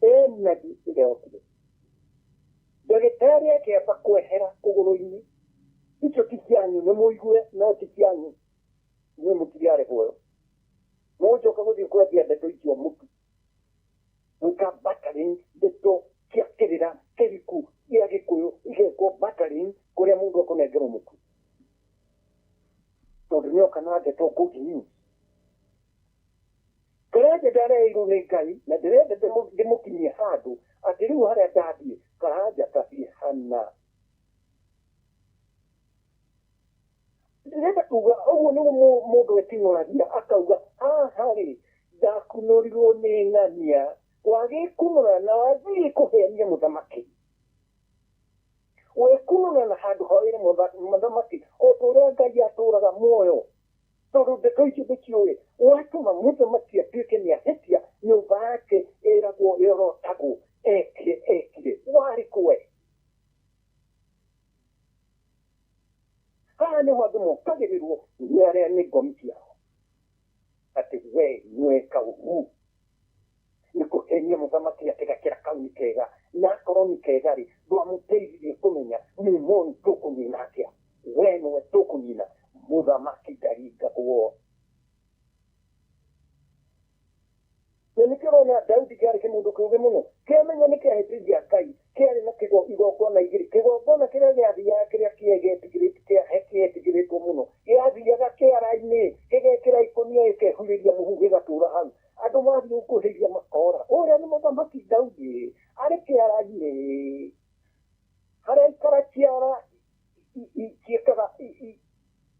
Energy ĩrĩa yokire. Ndagĩtarĩ akĩamba kwehera kũgũrũ-inĩ, icio ti cianyu, nĩ mũigue no ti cianyu, inyuĩ mũtirĩ arehwo ĩyo. Mũgũcoka gũthiĩ kwendia ndeto icio mũtu. Gwĩka battering ndeto cia kĩrĩra kĩriku gĩa Gĩkũyũ igekwo battering kũrĩa mũndũ ekũnengerwo mũtu. Tondũ nĩoka na ndeto good news. Karanja ndareirwo nĩ Ngai na ndĩrenda ndĩmũkinyie handũ atĩ rĩu harĩa ndathiĩ Karanja tathiĩ hana. Ndĩrenda kuga ũguo nĩguo mũndũ eting'ũragia akauga haha rĩ ndakunũrirwo nĩ ng'ania wagĩkunũra na wathiĩ kũhenia mũthamaki. Wekunũra na handũ hoere mũthamaki o ta ũrĩa Ngai atũraga muoyo. Tondũ ndeto icio ndĩciũĩ, watũma mũthamaki atuĩke nĩ ahĩtia, nyũmba yake ĩragwo ĩrotagwo, ekire ekire, warĩ kũ we? Haha nĩho andũ mokagĩrĩrwo nĩ arĩa nĩ ngomi ciao, atĩ we nĩweka ũguo nĩ kũhenia mũthamaki atĩ gakĩra kau nĩ kega, na akorwo nĩ kega rĩ, ndwamũteithirie kũmenya Nimoni tũkũnina atĩa, we nĩwe tũkũnina, mũthamaki ndaringagwo. rũgĩ mũno kĩamenya nĩ kĩahĩtĩria Ngai kĩarĩ na igongona igĩrĩ kĩgongona kĩrĩa gĩathiaga kĩrĩa kĩetigĩrĩtwo mũno gĩathiaga kĩara-inĩ gĩgekĩra ikũnia gĩkehurĩria mũhu gĩgatũra hau andũ mathiĩ gũkuhĩrĩria makora ũrĩa nĩ mũthamaki Daudi arĩ kĩara-inĩ harĩa ikara kĩara ciĩkaga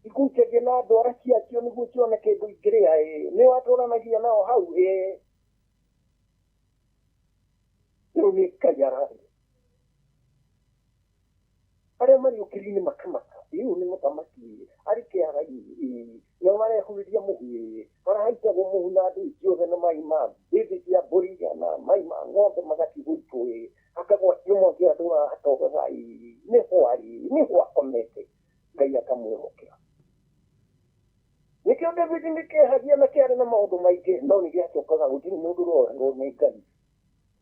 igucagia na ndwara ciacio nĩguo cione kĩndũ ingĩrĩa nĩ watũranagia nao hau rĩu nĩ Ngai araria arĩa marĩ ũkiri-inĩ makamaka rĩu nĩ mũthamaki arĩ kĩara-inĩ nĩo marehurĩria mũhu marahaitagwo mũhu na andũ ciothe na mai ma mbĩmbĩ cia mbũri na mai ma ng'ombe magatigwo akagwatio mwaki andũ atogaga nĩho arĩ nĩho akomete Ngai akamwĩhokera nĩkĩo David nĩ kĩehagia na kĩarĩ na maũndũ maingĩ no nĩ gĩacokaga gũtirĩ mũndũ ũroherwo nĩ Ngai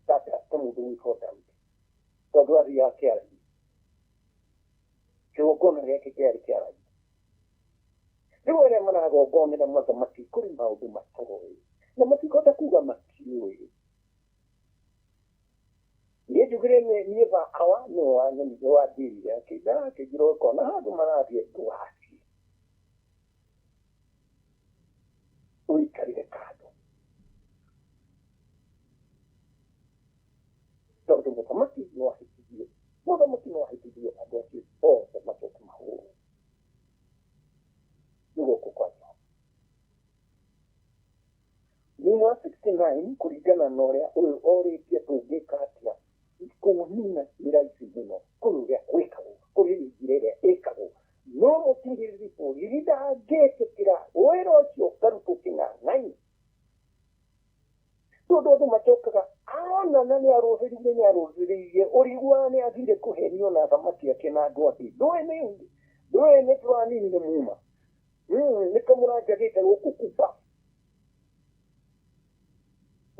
ta mũndũ gwĩtwo Daudi tondũ athiaga kĩara-inĩ kĩgongona gĩake kĩarĩ kĩara-inĩ rĩu arĩa maragongonera mũthamaki kũrĩ maũndũ matoĩ na matikũhota kuga matiũĩ niĩ njugire niĩ ba awa nĩwe wanyonire wanjĩrire akĩnjĩra ũkona handũ marathiĩ ndũgathiĩ ũikarĩre kando tondũ mũthamaki no ahĩtithio mũthamaki no ahĩtithio andũ acio othe macoke mahũrwo nĩ guoko kwa Jehova. Thĩinĩ wa 69 kũringana na ũrĩa ũyũ orĩtie tũngĩka atĩa kũnina nĩ raithi mũno kũrĩ ũrĩa gwĩkagwo kũrĩ njĩra ĩrĩa ĩkagwo no mũtigĩrĩri borithi ndangĩtĩkĩra wĩra ũcio ũkarutwo kĩng'ang'ainĩ tondũ andũ macokaga aronana nĩ arũthĩrĩirie ũriguaga nĩ athire kũhenio na thamaki ake na andũ angĩ ndũĩ nĩ tũraninire muma nĩkĩo mũranjagĩte gũkũ kuba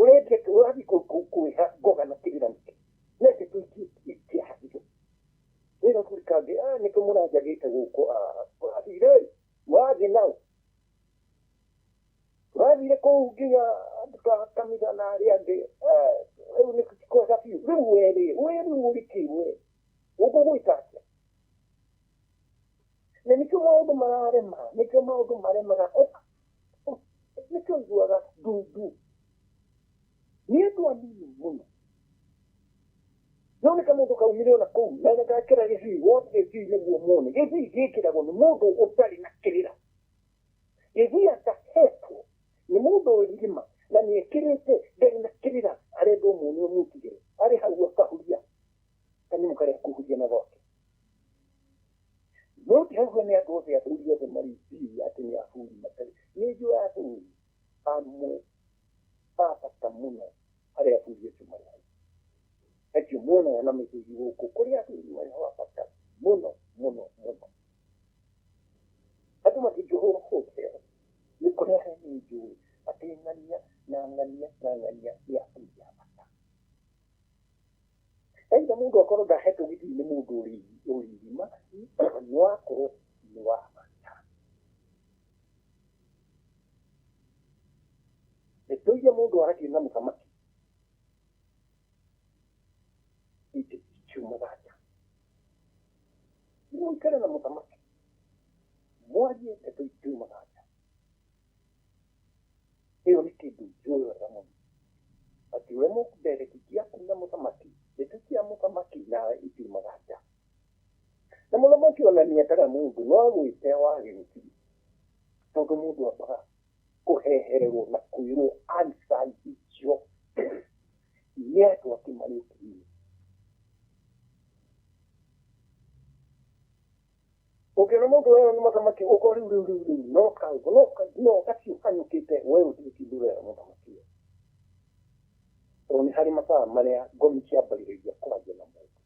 ũrendia ũrathiĩ kwĩha ngoga na kĩrĩra nĩkĩ nete tũitiahagio wĩra kũrĩ kangĩ nĩkĩo mũranjagĩte gũkũ ũrathire wathiĩ nao ũrathire kũu nginya andũ ta kanitha na arĩa angĩ rĩu nĩ kwega biũ rĩu werĩ we rĩu ũrĩ kĩ we ũgũgwĩka atĩa na nĩkĩo maũndũ mararema nĩkĩo maũndũ maremaga nĩkĩo iguaga ndundu nĩ andũ anini mũno no nĩ kamũndũ kaumire ona kũu na gakĩra gĩcii wothe gĩcii nĩguo mone gĩcii gĩkĩragwo nĩ mũndũ ũtarĩ na kĩrĩra gĩcii atahetwo nĩ mũndũ ũrima na nĩ ekĩrĩte ndarĩ na kĩrĩra arenda ũmuone ũmũtigĩre arĩ hau akahuria kanyamũ karĩa kũhuria na gwake no ti hau nĩ andũ othe athuri othe marĩ bii atĩ nĩ athuri matarĩ nĩ njũĩ athuri amwe a bata mũno harĩ athuri acio marĩ hau acio monaga na mĩthuri gũkũ kũrĩ athuri marĩ ho a bata mũno mũno mũno andũ matingĩhũrwo nĩ kũrĩa he nĩ njũĩ atĩ ng'ania na ng'ania na ng'ania nĩ athuri a bata aitha mũndũ akorwo ndahetwo gĩthii nĩ mũndũ ũrĩ irima no akorwo nĩ wa bata ndeto iria mũndũ aragia na mũthamaki itikiumaga nja mũikare na mũthamaki mwarie ndeto itiumaga nja ĩyo nĩ kĩndũ njũĩ wega mũno atĩ ũrĩa mũndereti ciaku na mũthamaki ndeto cia mũthamaki nawe itiumaga nja na mũthamaki ona nĩendaga mũndũ no agwĩte wage gũthiĩ tondũ mũndũ ambaga kũhehererwo na kwĩrwo answer icio nĩ andũ angĩ marĩ ũkiri-inĩ ũngĩona mũndũ werwo nĩ mũthamaki ũko rĩu rĩu rĩu rĩu no kaũndũ no gacio kanyũkĩte we ũtirĩ kĩndũ ũrera mũthamaki ũyũ tondũ nĩ harĩ mathaa marĩa ngomi ciambagĩrĩria kwaria na mũndũ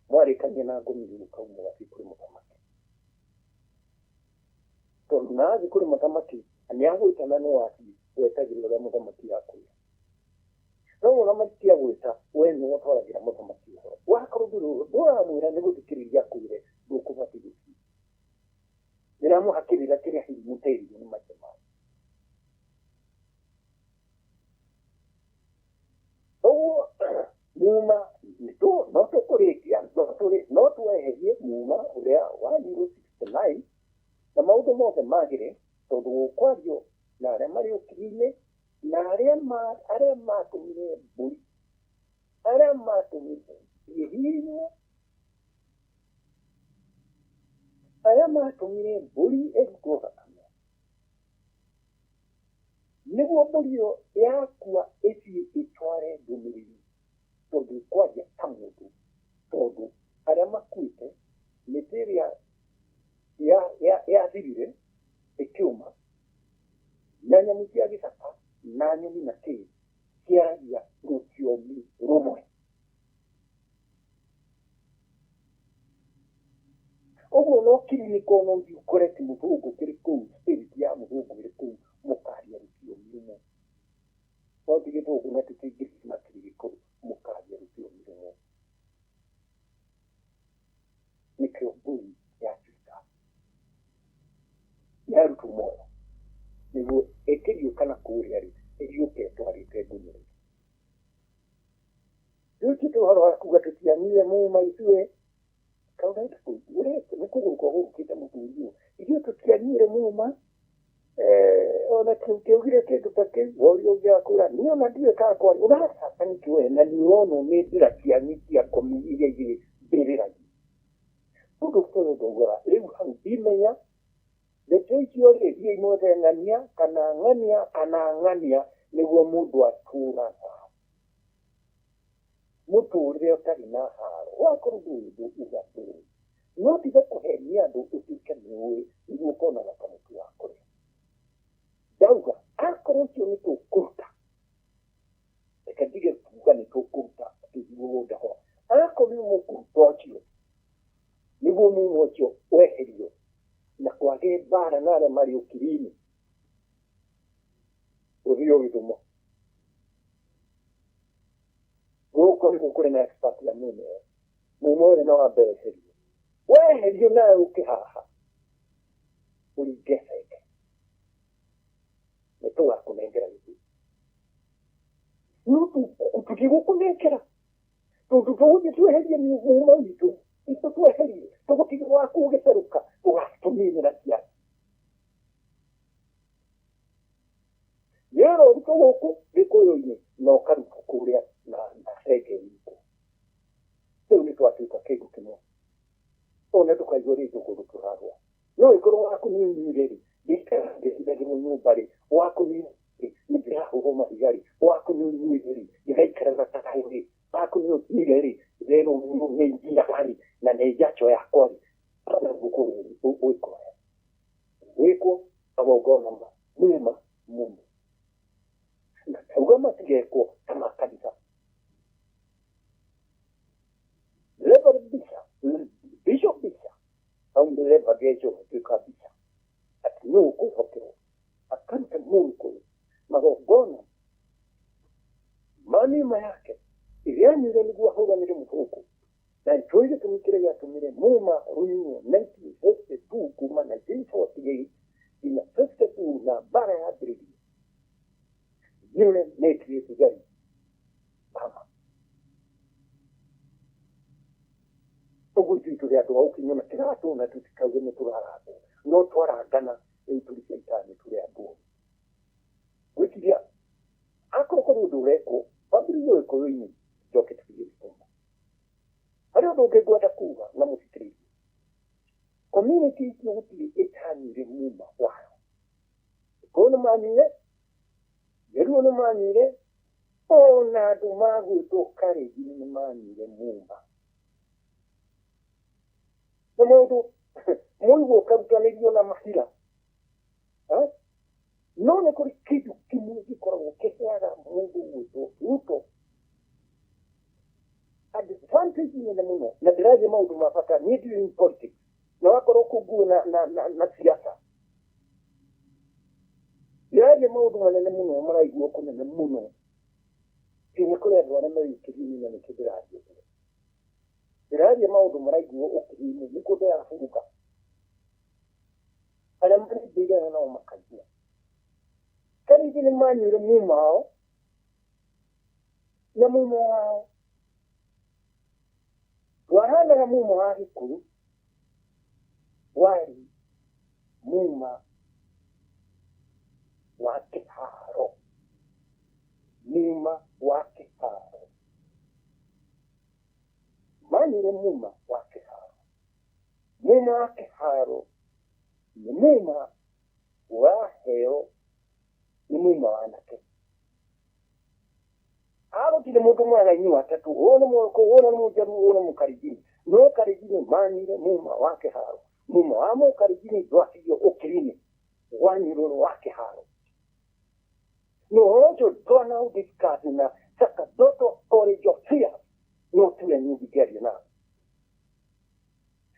mwarĩkania na ngomi rĩu kauma gathiĩ kũrĩ mũthamaki tondũ na athiĩ kũrĩ mũthamaki nĩ agwĩtana nĩ wathiĩ wetagĩrĩra ũrĩa mũthamaki akwĩra no mũthamaki ti agwĩta we nĩwe ũtwaragĩra mũthamaki ũhoro wakorwo ndũramwĩra nĩ gũthikĩrĩria akwĩre ndũkũbatiĩ gũthiĩ ndĩramũhakĩrĩra kĩrĩa hihi mũterirwo nĩ maithe manyu. tweherie muma ũrĩa wa 069 na maũndũ mothe magĩre tondũ gũkwario na arĩa marĩ ũkiri-inĩ na arĩa matũmire mbũri arĩa matũmire ihinywo arĩa matũmire mbũri ĩrutwo thakame nĩguo mbũri ĩyo yakua ĩthiĩ ĩtware ndũmĩrĩri tondũ ĩkwaria ta mũndũ tondũ arĩa makuĩte mĩtĩ ĩrĩa yathirire ĩkĩũma na nyamũ cia gĩthaka na nyoni na kĩĩ ciaragia rũthiomi rũmwe. Ũguo no kiriniko no ũthiĩ ũkore ti mũthũngũ kĩrĩ kũu spirit ya mũthũngũ ĩrĩ kũu mũkaria rũthiomi rũmwe no ti gĩthũngũ na ti Kĩngiriki na kĩrĩ Gĩkũyũ mũkaria rũthiomi rũmwe. Nĩkĩo mbũri yatuĩka yarutwo muoyo nĩguo ĩkĩriũka na kũrĩa rĩ ĩriũke ĩtwarĩte ndũmĩrĩri. Rĩu ti ũhoro wa kuga tũtianyuire muma ithuĩ kaũraita kũu nĩ kũgũrũka ũgũrũkĩte mũthuri ũyũ ithuĩ tũtianyuire muma ona kĩaugire kĩndũ ta kĩu woria ũngĩ akũra niĩ ona ndiũĩ kana kwaria ũracaka nĩkĩ we na nĩ ũrona nĩ njĩra cianyu cia ngomi iria igĩrĩ mbĩrĩra-inĩ. Ũndũ ũyũ ndaugaga rĩu hau ndimenya ndeto icio rĩ thiĩ imwethe ng'ania kana ng'ania kana ng'ania nĩguo mũndũ atũraga mũtũrĩre ũtarĩ na haro wakorwo ndũĩ ũndũ uga ndũĩ no tiga kũhenia andũ ũtuĩke nĩũĩ nĩguo ũkonaga kamũtu wa kũrĩa. Ndauga akorwo ũcio nĩ tũkũruta reke ndige kuga nĩ tũkũruta tũthiĩ mũgũnda ho akorwo nĩ mũkũruta ũcio nĩguo mumo ũcio weherio na kwage mbara na arĩa marĩ ũkiri-inĩ ũthiĩ ũgĩthumo gũkũ nĩkuo kũrĩ na expert ya mumo ĩyo mumo ũyũ no wambe weherio weherio nawe ũke haha ũringe benge nĩ tũgakũnengera gĩtĩ no tũtigũkũnengera tondũ tũgũthiĩ tweherie mumo witũ itũ tweherie tũgũtiga waku ũgĩtherũka ũgatũninĩra ciana wĩra ũrutwo gũkũ Gĩkũyũ-inĩ na ũkarutwo kũrĩa na benge itũ rĩu nĩ twatuĩka kĩndũ kĩmwe ona ndũkaigua rĩngĩ kũndũ tũrarũa no ĩkorwo waku nĩ ũnyuire rĩ ndikara ngĩhithagĩrwo nyũmba rĩ waku nĩ rĩ ndĩrahũrwo mahiga rĩ waku nĩ ũnyuire rĩ ndĩraikara na thayũ rĩ waku nĩ ũnyuire rĩ rĩrũ nĩ ngiaga rĩ na nĩ njacho yakwa rĩ ona gũkũ gwĩkwo gwĩkwo magongona mema muno na tauga matigekwo ta makanitha. Reverend Bishop Bishop Bishop au ndereva gejo gatuĩka Bishop atĩ nĩ ũkwĩhokerwo akaruta mũgĩkũyũ magongona ma mĩma yake ĩrĩa anyuire nĩguo ahũranĩre mũthũngũ na nĩkĩo gĩtũmi kĩrĩa gĩatũmire muma rũnyuo 1952 kuma 1948 nginya 52 na mbara yambĩrĩrie nĩũrĩa netirĩ thigari mama ũguo ithuĩ tũrĩ andũ a ũkinyio na kĩratũna tũtikauge nĩ tũrarangwo no twarangana rĩu tũrĩ caitani tũrĩ andũ oru. Gwĩciria akorwo kũrĩ ũndũ ũrekwo wambĩrĩrie Gĩkũyũ-inĩ njoke tũthiĩ gĩthomo. Harĩ ũndũ ũngĩ ngwenda kuga na mũthikĩrĩrie community icio gũtirĩ ĩtanyuire muma wayo. Gĩkũyũ nĩ manyuire, Jaluo nĩ manyuire, ona andũ magwĩtwo Kalenjin nĩ manyuire muma. Na mũndũ mũigua ũkarutanĩrio na mahira no nĩ kũrĩ kĩndũ kĩmwe gĩkoragwo kĩheaga mũndũ gwĩtwo Ruto advantage nene mũno na ndĩraria maũndũ ma bata niĩ ndirĩ in politics na wakorwo kũnguo na siasa ndĩraria maũndũ manene mũno maraiguo kũnene mũno nginya kũrĩ andũ arĩa marĩ ũkiri-inĩ na nĩkĩo ndĩraria ũguo. Ndĩraria maũndũ maraiguo ũkiri-inĩ nĩkuo ndĩraburuka arĩa marĩ mbĩrĩra nao makaigua. Kalenjin nĩ manyuire muma wao na muma wao Wahanaga muma wa Gĩkũyũ warĩ muma wa kĩharo, muma wa kĩharo. Manyire muma wa kĩharo. Muma wa kĩharo nĩ muma waheo nĩ muma wa anake. Agũtirĩ mũndũ mwega inyuĩ atatũ, ũyũ nĩ Mũgĩkũyũ, ũyũ nĩ Mũjaluo, ũyũ nĩ Mũkalenjin. No Kalenjin manyire muma wa kĩharo. Muma wa Mũkalenjin ndwatigio ũkiri-inĩ, wanyirwo nĩ wa kĩharo. Na ũhoro ũcio ndwanaũ discuss na Sacerdotal College of Fear, no tiwe niĩ ndingĩaria nawe.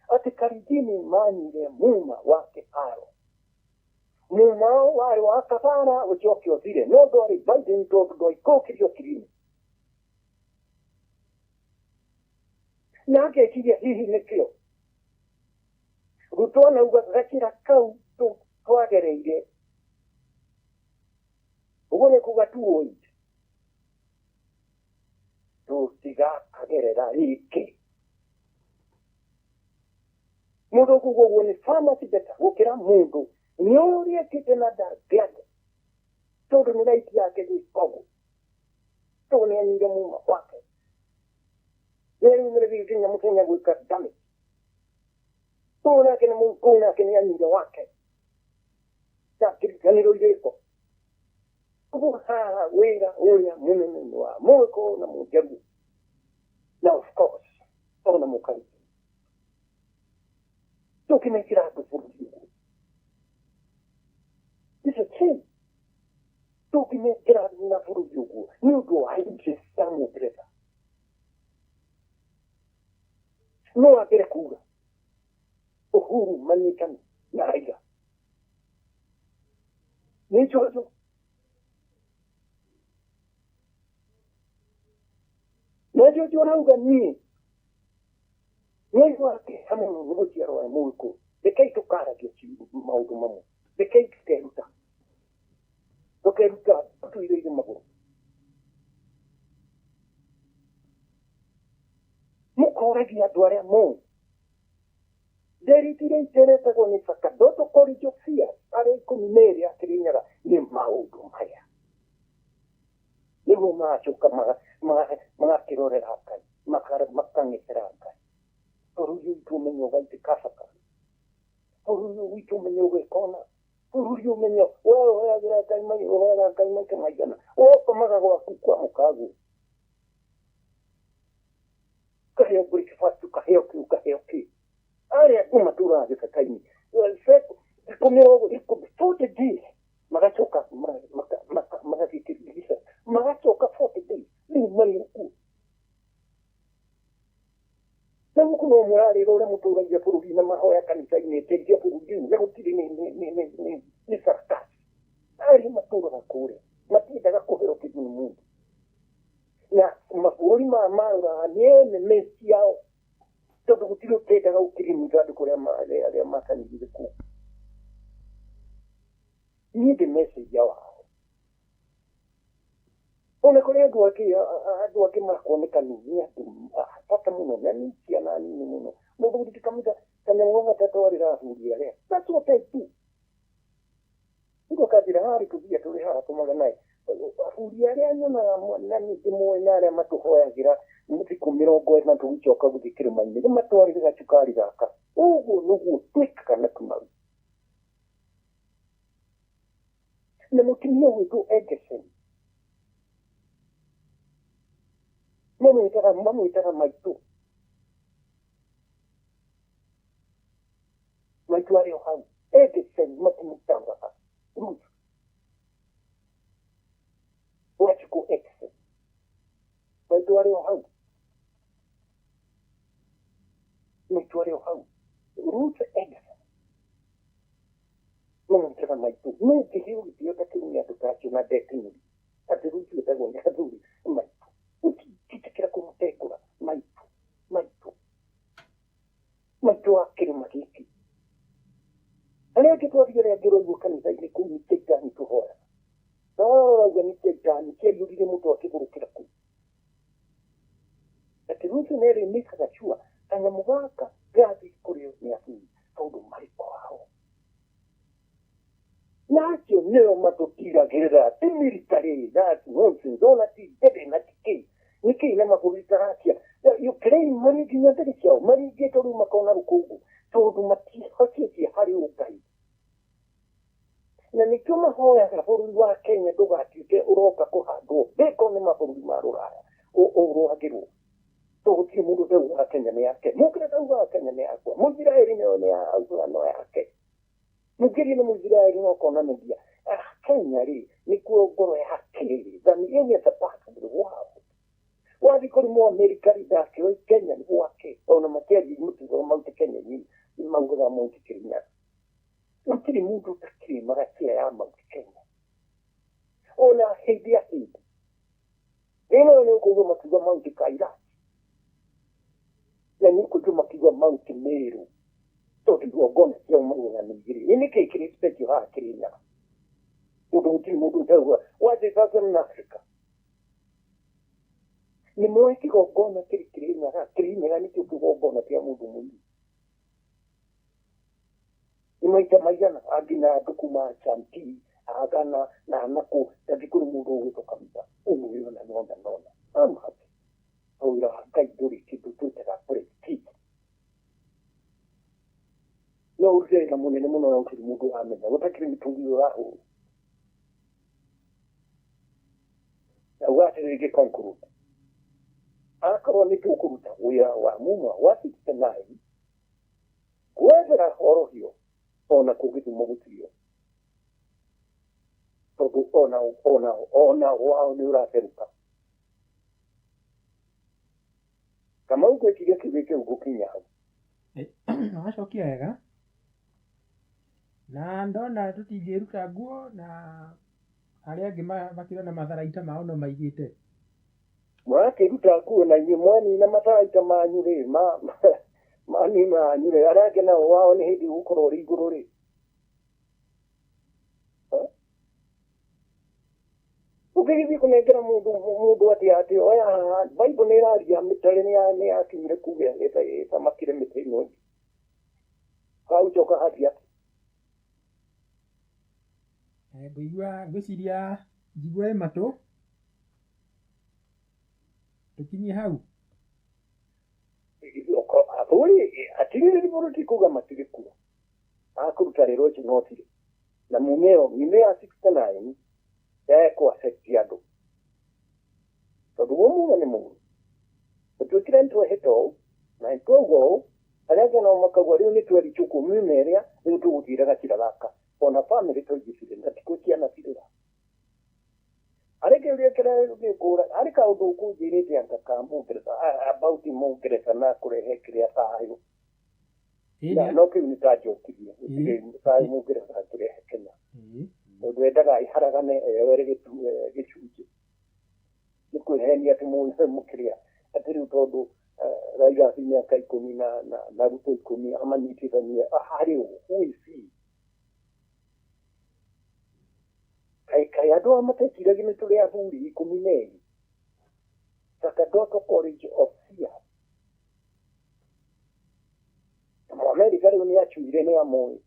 Atĩ Kalenjin manyire muma wa kĩharo. Muma warĩ wa kabara ũcoke ũthire, no ndwarĩ binding tondũ ndwaikũrũkirio ũkiri-inĩ. Na ngeciria hihi nĩkĩo Ruto anauga gacĩra kau twagereire ũguo nĩ kuga 208 tũtigakagerera rĩngĩ. Mũndũ ũkuga ũguo nĩ far much better gũkĩra mũndũ nĩ ũrĩa ekĩte na ndangĩaria tondũ nĩ right yake gwĩka ũguo, tondũ nĩ anyuire muma wake. Nĩ arĩumĩrĩria nginya mũthenya gwĩka damage. Kũu nake nĩ kũu nake nĩ anyuire wake ndangĩriganĩrwo irĩko. Ũguo haha wĩra ũrĩa mũnene nĩ wa Mũgĩkũyũ na Mũjaluo na of course ona Mũkalenjin. Tũkĩmekĩra andũ bũrũri ũguo, it's a shame. Tũkĩmekĩra na bũrũri ũguo nĩ ũndũ wa interest ya Mũngeretha. No wambere kuga Uhuru manyitane na Raila nĩ njojo na njojo arauga niĩ nĩaigua kĩeha mũno nĩ gũciarwo e Mũgĩkũyũ. Rekei tũkaragia maũndũ mamwe, rekei tũkeruta tũkeruta tũtũirĩire magũrũ. Mũkoragia andũ arĩa moĩ. Nderitire iteretagwo nĩ Sacerdotal College of Fear arĩa 12 a Kĩrĩnyaga nĩ maũndũ maya nĩguo magacoka magakĩrorera Ngai, makang'ethera Ngai. Bũrũri ũyũ witũ ũmenye ũgaitĩka baka, bũrũri ũyũ witũ ũmenye ũgĩkona, bũrũri ũmenye we ũheagĩra Ngai mai, ũheaga Ngai maita maigana, we ũkomaga gwaku kwa mũkaguo, ũkaheo breakfast, ũkaheo kĩ, ũkaheo kĩ. Arĩa andũ matũraga gĩthaka-inĩ thikũ mĩrongo ikũmi, 40 days, magacoka magathiĩ kĩrigicani, magacoka 40 days, rĩu marĩ okuo. Na gũkũ no mũrarĩra ũrĩa mũtũragia bũrũri na mahoya kanitha-inĩ teithia bũrũri ũyũ, na gũtirĩ nĩ sarakasi. Arĩa matũraga kũrĩa matiendaga kũheo kĩndũ nĩ mũndũ, na mabũrũri maya maroraga nĩ enemy ciao, tondũ gũtirĩ ũtendaga gũkĩrĩ ithandũkũ rĩa arĩa makanithire kũu. Niĩ ndĩ messenger wao. Ona kũrĩ andũ angĩ, andũ angĩ makuoneka nĩ andũ a bata mũno na nĩ ciana nini mũno. Mũndũ gũthiĩ kamũta kanyamũ gatatwarĩra athuri arĩa. That's what I do. Mũndũ akanjĩra harĩ tũthiĩ tũrĩ haha tũmaga naye. Athuri arĩa nyonaga na nĩ ndĩmoĩ na arĩa matũhoyagĩra thikũ 40 tũgĩcoka gũthiĩ kĩrĩma-inĩ nĩ matwarĩre gacukari gaka. Ũguo nĩguo twĩkaga na Kĩmaru. Na mũtumia ũgwĩtwo Egesen mamwĩtaga maitũ. Maitũ arĩ o hau. Egesen matimũtaũraga. Ruth Wachukũ Egesen maitũ arĩ o hau. Maitũ arĩ o hau. Ruth Egesen mamwĩtaga maitũ. No ngĩheo gĩtĩo ta kĩu nĩ andũ ta acio na ndekinyĩri atĩ Ruth wĩtagwo nĩ athuri maitũ. Ũtingĩtĩkĩra kũmũtengũra maitũ, maitũ, maitũ wa kĩrĩma gĩkĩ. Arĩa angĩ twathiĩ arĩa angĩ ũraigua kanitha-inĩ kũu nĩ kĩaitani tũhoyaga. Na wao ũrauga nĩ kĩaitani kĩaiyũrire mũndũ akĩgũrũkĩra kũu. Atĩ Ruth nĩ ĩrĩmĩkaga sure Kanyamũ gaka gathiĩ kũrĩo nĩ athuri tondũ marĩ kwao. Na acio nĩo matũtiragĩrĩra, ti military, that nonsense, ona ti ndege na ti kĩ. Nĩ kĩ na mabũrũri ta Russia, Ukraine marĩ nginya ndege ciao maringĩtwo rĩu makona rũkũngũ tondũ matihocetie harĩ ũngai. Na nĩkĩo mahoyaga bũrũri wa Kenya ndũgatuĩke ũroka kũhandwo bacon nĩ mabũrũri ma rũraya ũrũagĩrwo. Tondũ gũtirĩ mũndũ ũtaugaga Kenya nĩ yake. Mũngeretha augaga Kenya nĩ yakwa, Mũisiraeli nayo nĩ augaga no yake. Mũngĩria na Mũisiraeli no konanagia Kenya rĩ nĩkuo ngoro yake ĩrĩ than any other part of the world. Wathiĩ kũrĩ Mũamerika rĩ ndakĩoĩ Kenya nĩ gwake, ona makĩaria matiugaga Mount Kenya nĩ maugaga Mount Kĩrĩnyaga. Gũtirĩ mũndũ ũtakĩrĩmaga chair ya Mount Kenya ona hĩndĩ ya hĩndĩ. Rĩmwe nĩ ũkũigua makiuga Mount Kailash na nĩ ũkũigua makiuga Mount Meru tondũ igongona ciao maugaga nĩ igĩrĩ. Ĩ nĩkĩ kĩrĩ special haha Kĩrĩnyaga? Tondũ gũtirĩ mũndũ ũtauga what is Southern Africa. Nĩ moĩ kĩgongona kĩrĩ Kĩrĩnyaga, Kĩrĩnyaga nĩkĩo kĩgongona kĩa mũndũ mũirũ. Nĩ maita maigana angĩ na andũ kuma Ashanti, Agana na nakũ ndangĩ kũrĩ mũndũ ũgwĩtwo Karuta ũmwĩre ona nona nona. I'm happy. Tondũ wĩra wa Ngai ndũrĩ kĩndũ twĩtaga prestige. No ũrute wĩra mũnene mũno na gũtirĩ mũndũ wamenya, gũtakĩrĩ mĩtũngi ũrahũrwo. Na uga atĩrĩrĩ ngĩ conclude. Akorwo nĩ tũkũruta wĩra wa muma wa 69 gwethera horohio ona kũngĩthimwo gũtirĩ tondũ ona ona ona wao nĩ ũratherũka. Kamau ngwĩciria kiugo kĩu ngũkinya hau. Wacokia wega na ndona tũtingĩruta nguo na arĩa angĩ makĩrona matharaita mao no maigĩte. Mũrakĩruta nguo na inyuĩ mwanina matharaita manyu rĩ, manina manyu rĩ, arĩa angĩ nao wao nĩ hĩndĩ ũgũkorwo ũrĩ igũrũ rĩ. Ũngĩgĩthiĩ kũnengera mũndũ mũndũ atĩa atĩ oya haha, Bible nĩ ĩraria mĩtare nĩ yakinyire kuga ĩthamakire mĩtĩ ĩno ĩngĩ. Hau coka hathiĩ atĩa? Ngũigua ngwĩciria njigua ĩ matũ tũkinyie hau. Athuri atigĩrĩri mũno ti kuga matirĩ kuo. Akũruta wĩra ũcio no tirĩ. Na mumeo mimea ya 69 ekũ affect andũ. Tondũ guo muma nĩ mũru. Gũtuĩkire nĩ twehĩta ũũ na nĩ twauga ũũ, arĩa angĩ nao makauga rĩu nĩ twerichũkwo mima ĩrĩa rĩu tũgũthiĩra gacĩra gaka. Ona bamĩrĩ twaingĩrire na tikũ ciana cirĩra. Arĩ kĩũria kĩrĩa gĩkũra, harĩ kaũndũ ũkũnjĩrĩte anga ka Mũngeretha, about Mũngeretha na kũrehe kĩrĩa thayũ. Na no kĩu nĩ tanjokirie, gũtirĩ thayũ Mũngeretha angĩrehe Kenya. Tondũ endaga ĩharagane yoere gĩcunjĩ. Nĩ kwĩhenia atĩ mũkĩrĩa atĩ rĩu tondũ Raila athiĩ mĩaka ikũmi na Ruto ikũmi amanyitithanie harĩ ũ, who is he? Kaĩ kaĩ andũ aya mateciragia nĩ tũrĩ athuri ikũmi na erĩ. Sacerdotal College of Seers. Mũamerika rĩu nĩ acuire nĩ amoĩ.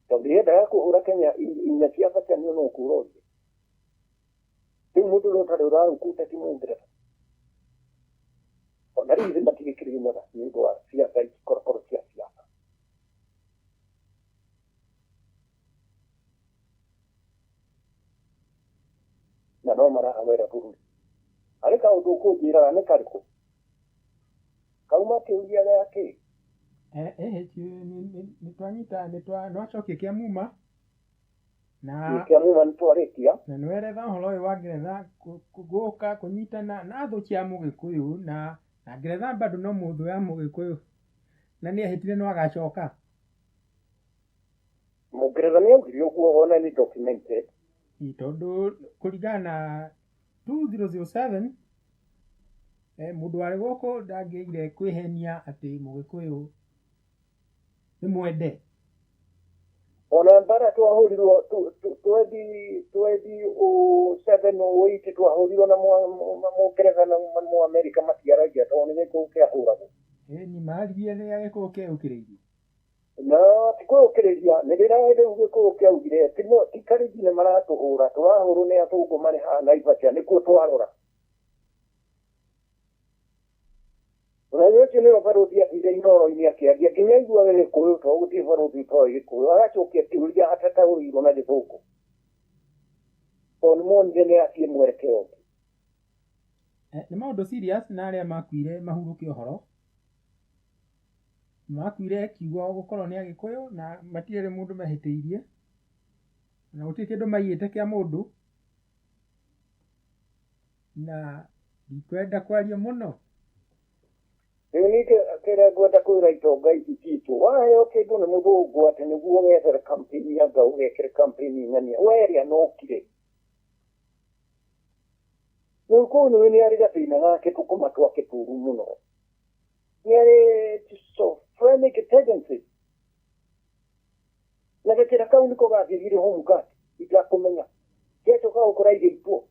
Tondũ yendaga kũhũra Kenya inya cia bata nĩ no kũra ũthiĩ. Rĩu mũndũ ũrĩa ũtarĩ ũraũkuta ti Mũngeretha. Ona rĩu ithuĩ matirĩ Kĩrĩnyaga nĩ ũndũ wa ciaca ici korokoro cia siasa. Na no marahawera bũrũri. Harĩ kaũndũ ũkũnjĩraga nĩ karĩkũ? Kauma kĩũria gĩa kĩ? Nĩ twanyita nĩ wacokia kĩa muma na Kĩa muma nĩ twarĩkia. Na nĩ weretha ũhoro ũyũ wa Ngeretha gũka kũnyitana na thũ cia Mũgĩkũyũ na Ngeretha bado no mũthũ ya Mũgĩkũyũ na nĩ ehĩtire no agacoka. Mũngeretha nĩ augire ũguo ona nĩ documented. Tondũ kũringana na 2007 mũndũ warĩ gũkũ ndangĩaire kwĩhenia atĩ Mũgĩkũyũ nĩ mwende. Ona Na mbara twahũrirwo 2007 08 twahũrirwo na Mũngeretha na Mũamerika matiaragia tondũ nĩ gĩkũyũ kĩahũragwo. Ĩni maririe rĩrĩa gĩkũyũ kĩeũkĩrĩirie. Na ti kwĩũkĩrĩria nĩ rĩrĩa rĩu gĩkũyũ kĩaugire ti Karinji nĩ maratũhũra, tũrahũrwo nĩ athũngũ marĩ haha Naivasha nĩkuo twarora. Na ũcio nĩwe barũthi athire Inooro-inĩ akĩaria nginya aiguaga gĩkũyũ tondũ gũtirĩ barũthi ũtoĩ gĩkũyũ, agacokia kĩũria atataũrĩirwo na gĩthũngũ tondũ nĩ monire nĩ athiĩ mwerekeo ũngĩ. Nĩ maũndũ serious na arĩa makuire mahurũke ũhoro. Makuire kiugo gũkorwo nĩ Agĩkũyũ na matirĩ mũndũ mehĩtĩirie na gũtirĩ kĩndũ maiyĩte kĩa mũndũ na ndikwenda kwaria mũno. Rĩu ningĩ kĩrĩa ngwenda kwĩra itonga ici citũ, waheo kĩndũ nĩ mũthũngũ atĩ nĩguo wethere campaign anga ũgekĩre campaign ng'ania, werĩa no ũkire. Mũgĩkũyũ nĩwe nĩ arĩ gathĩna gake tũkũma twake tũru mũno. Nĩ arĩ schizophrenic tendency. Na gakĩra kau nĩko gathirire home guard itakũmenya. Gĩacoka gũkora igĩitwo.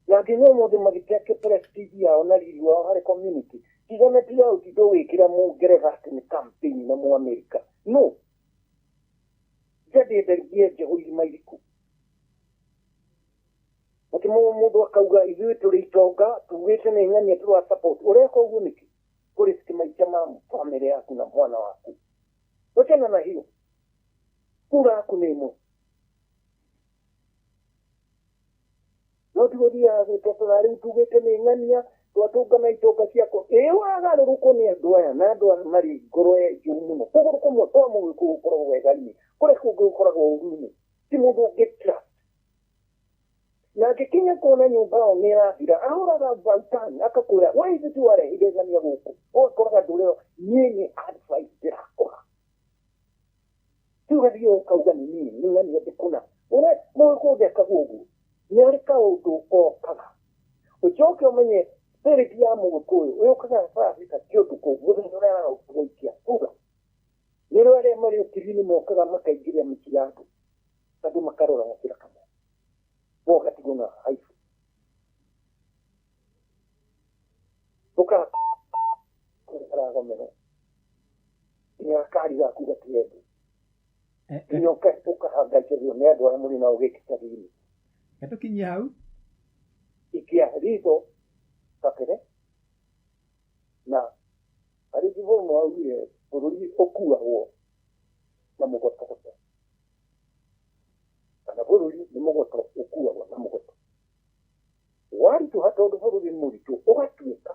Na nginya ũmũthĩ magĩteke prestige yao na riri wao harĩ community. Tiga na tiga ũtinda ũgĩkĩra Mũngeretha atĩ nĩ campaign na Mũamerika. No. Njendendagie njehũ irima iriku. Atĩ mũndũ akauga ithuĩ tũrĩ itonga tugĩte nĩ ng'ania tũra support. Ũreka ũguo nĩkĩ? Kũrĩ maica ma bamĩrĩ yaku na mwana waku. Wachana na hiyo. Kura yaku nĩ ĩmwe. No ti gũthiaga gwĩtetera rĩu tugĩte nĩ ng'ania twatũngana itonga ciakwa. Ĩ wagarũrũkwo nĩ andũ aya na andũ aya marĩ ngoro njũru mũno. Kũgũrũ kũmwe kwa mũgĩkũyũ gũkoragwo wega-inĩ, kũrĩa kũngĩ gũkoragwo ũru-inĩ. Ti mũndũ ũngĩ trust. Na angĩkinya kuona nyũmba ĩyo nĩ ĩrathira, ahũraga vautani akakwĩra we ithuĩ ti warehire ng'ania gũkũ. Ũgakoraga ndũrĩo niĩ nĩ advice ndĩrakũha. Ti ũgathiĩ ũkauga nĩ niĩ nĩ ng'ania ndĩkũna. Ũrĩa mũgĩkũyũ ndekaga ũguo. Nĩ arĩ kaũndũ kokaga. Ũcoke ũmenye spirit ya mũgĩkũyũ yũkaga barabara kĩũtukũ mũthenya ũrĩa araroka gũikia kura. Nĩrĩo arĩa marĩ ũkiri-inĩ mokaga makaingĩria mĩciĩ ya andũ. Andũ makarora gakĩra kamwe. Ũgatigwo na haibu. Ũkaragomera. Nginya gakari gaku gatiendwo. Nginya ũkahangaicĩrio nĩ andũ arĩa mũrĩ nao gĩkĩcagi-inĩ. Reke tũkinyie hau. Ikia ritho kabere na harĩ Githomo augire bũrũri ũkuagwo na mũgotogoto kana bũrũri nĩ mũgoto ũkuagwo na mũgoto. Waritũha tondũ bũrũri nĩ mũritũ ũgatuĩka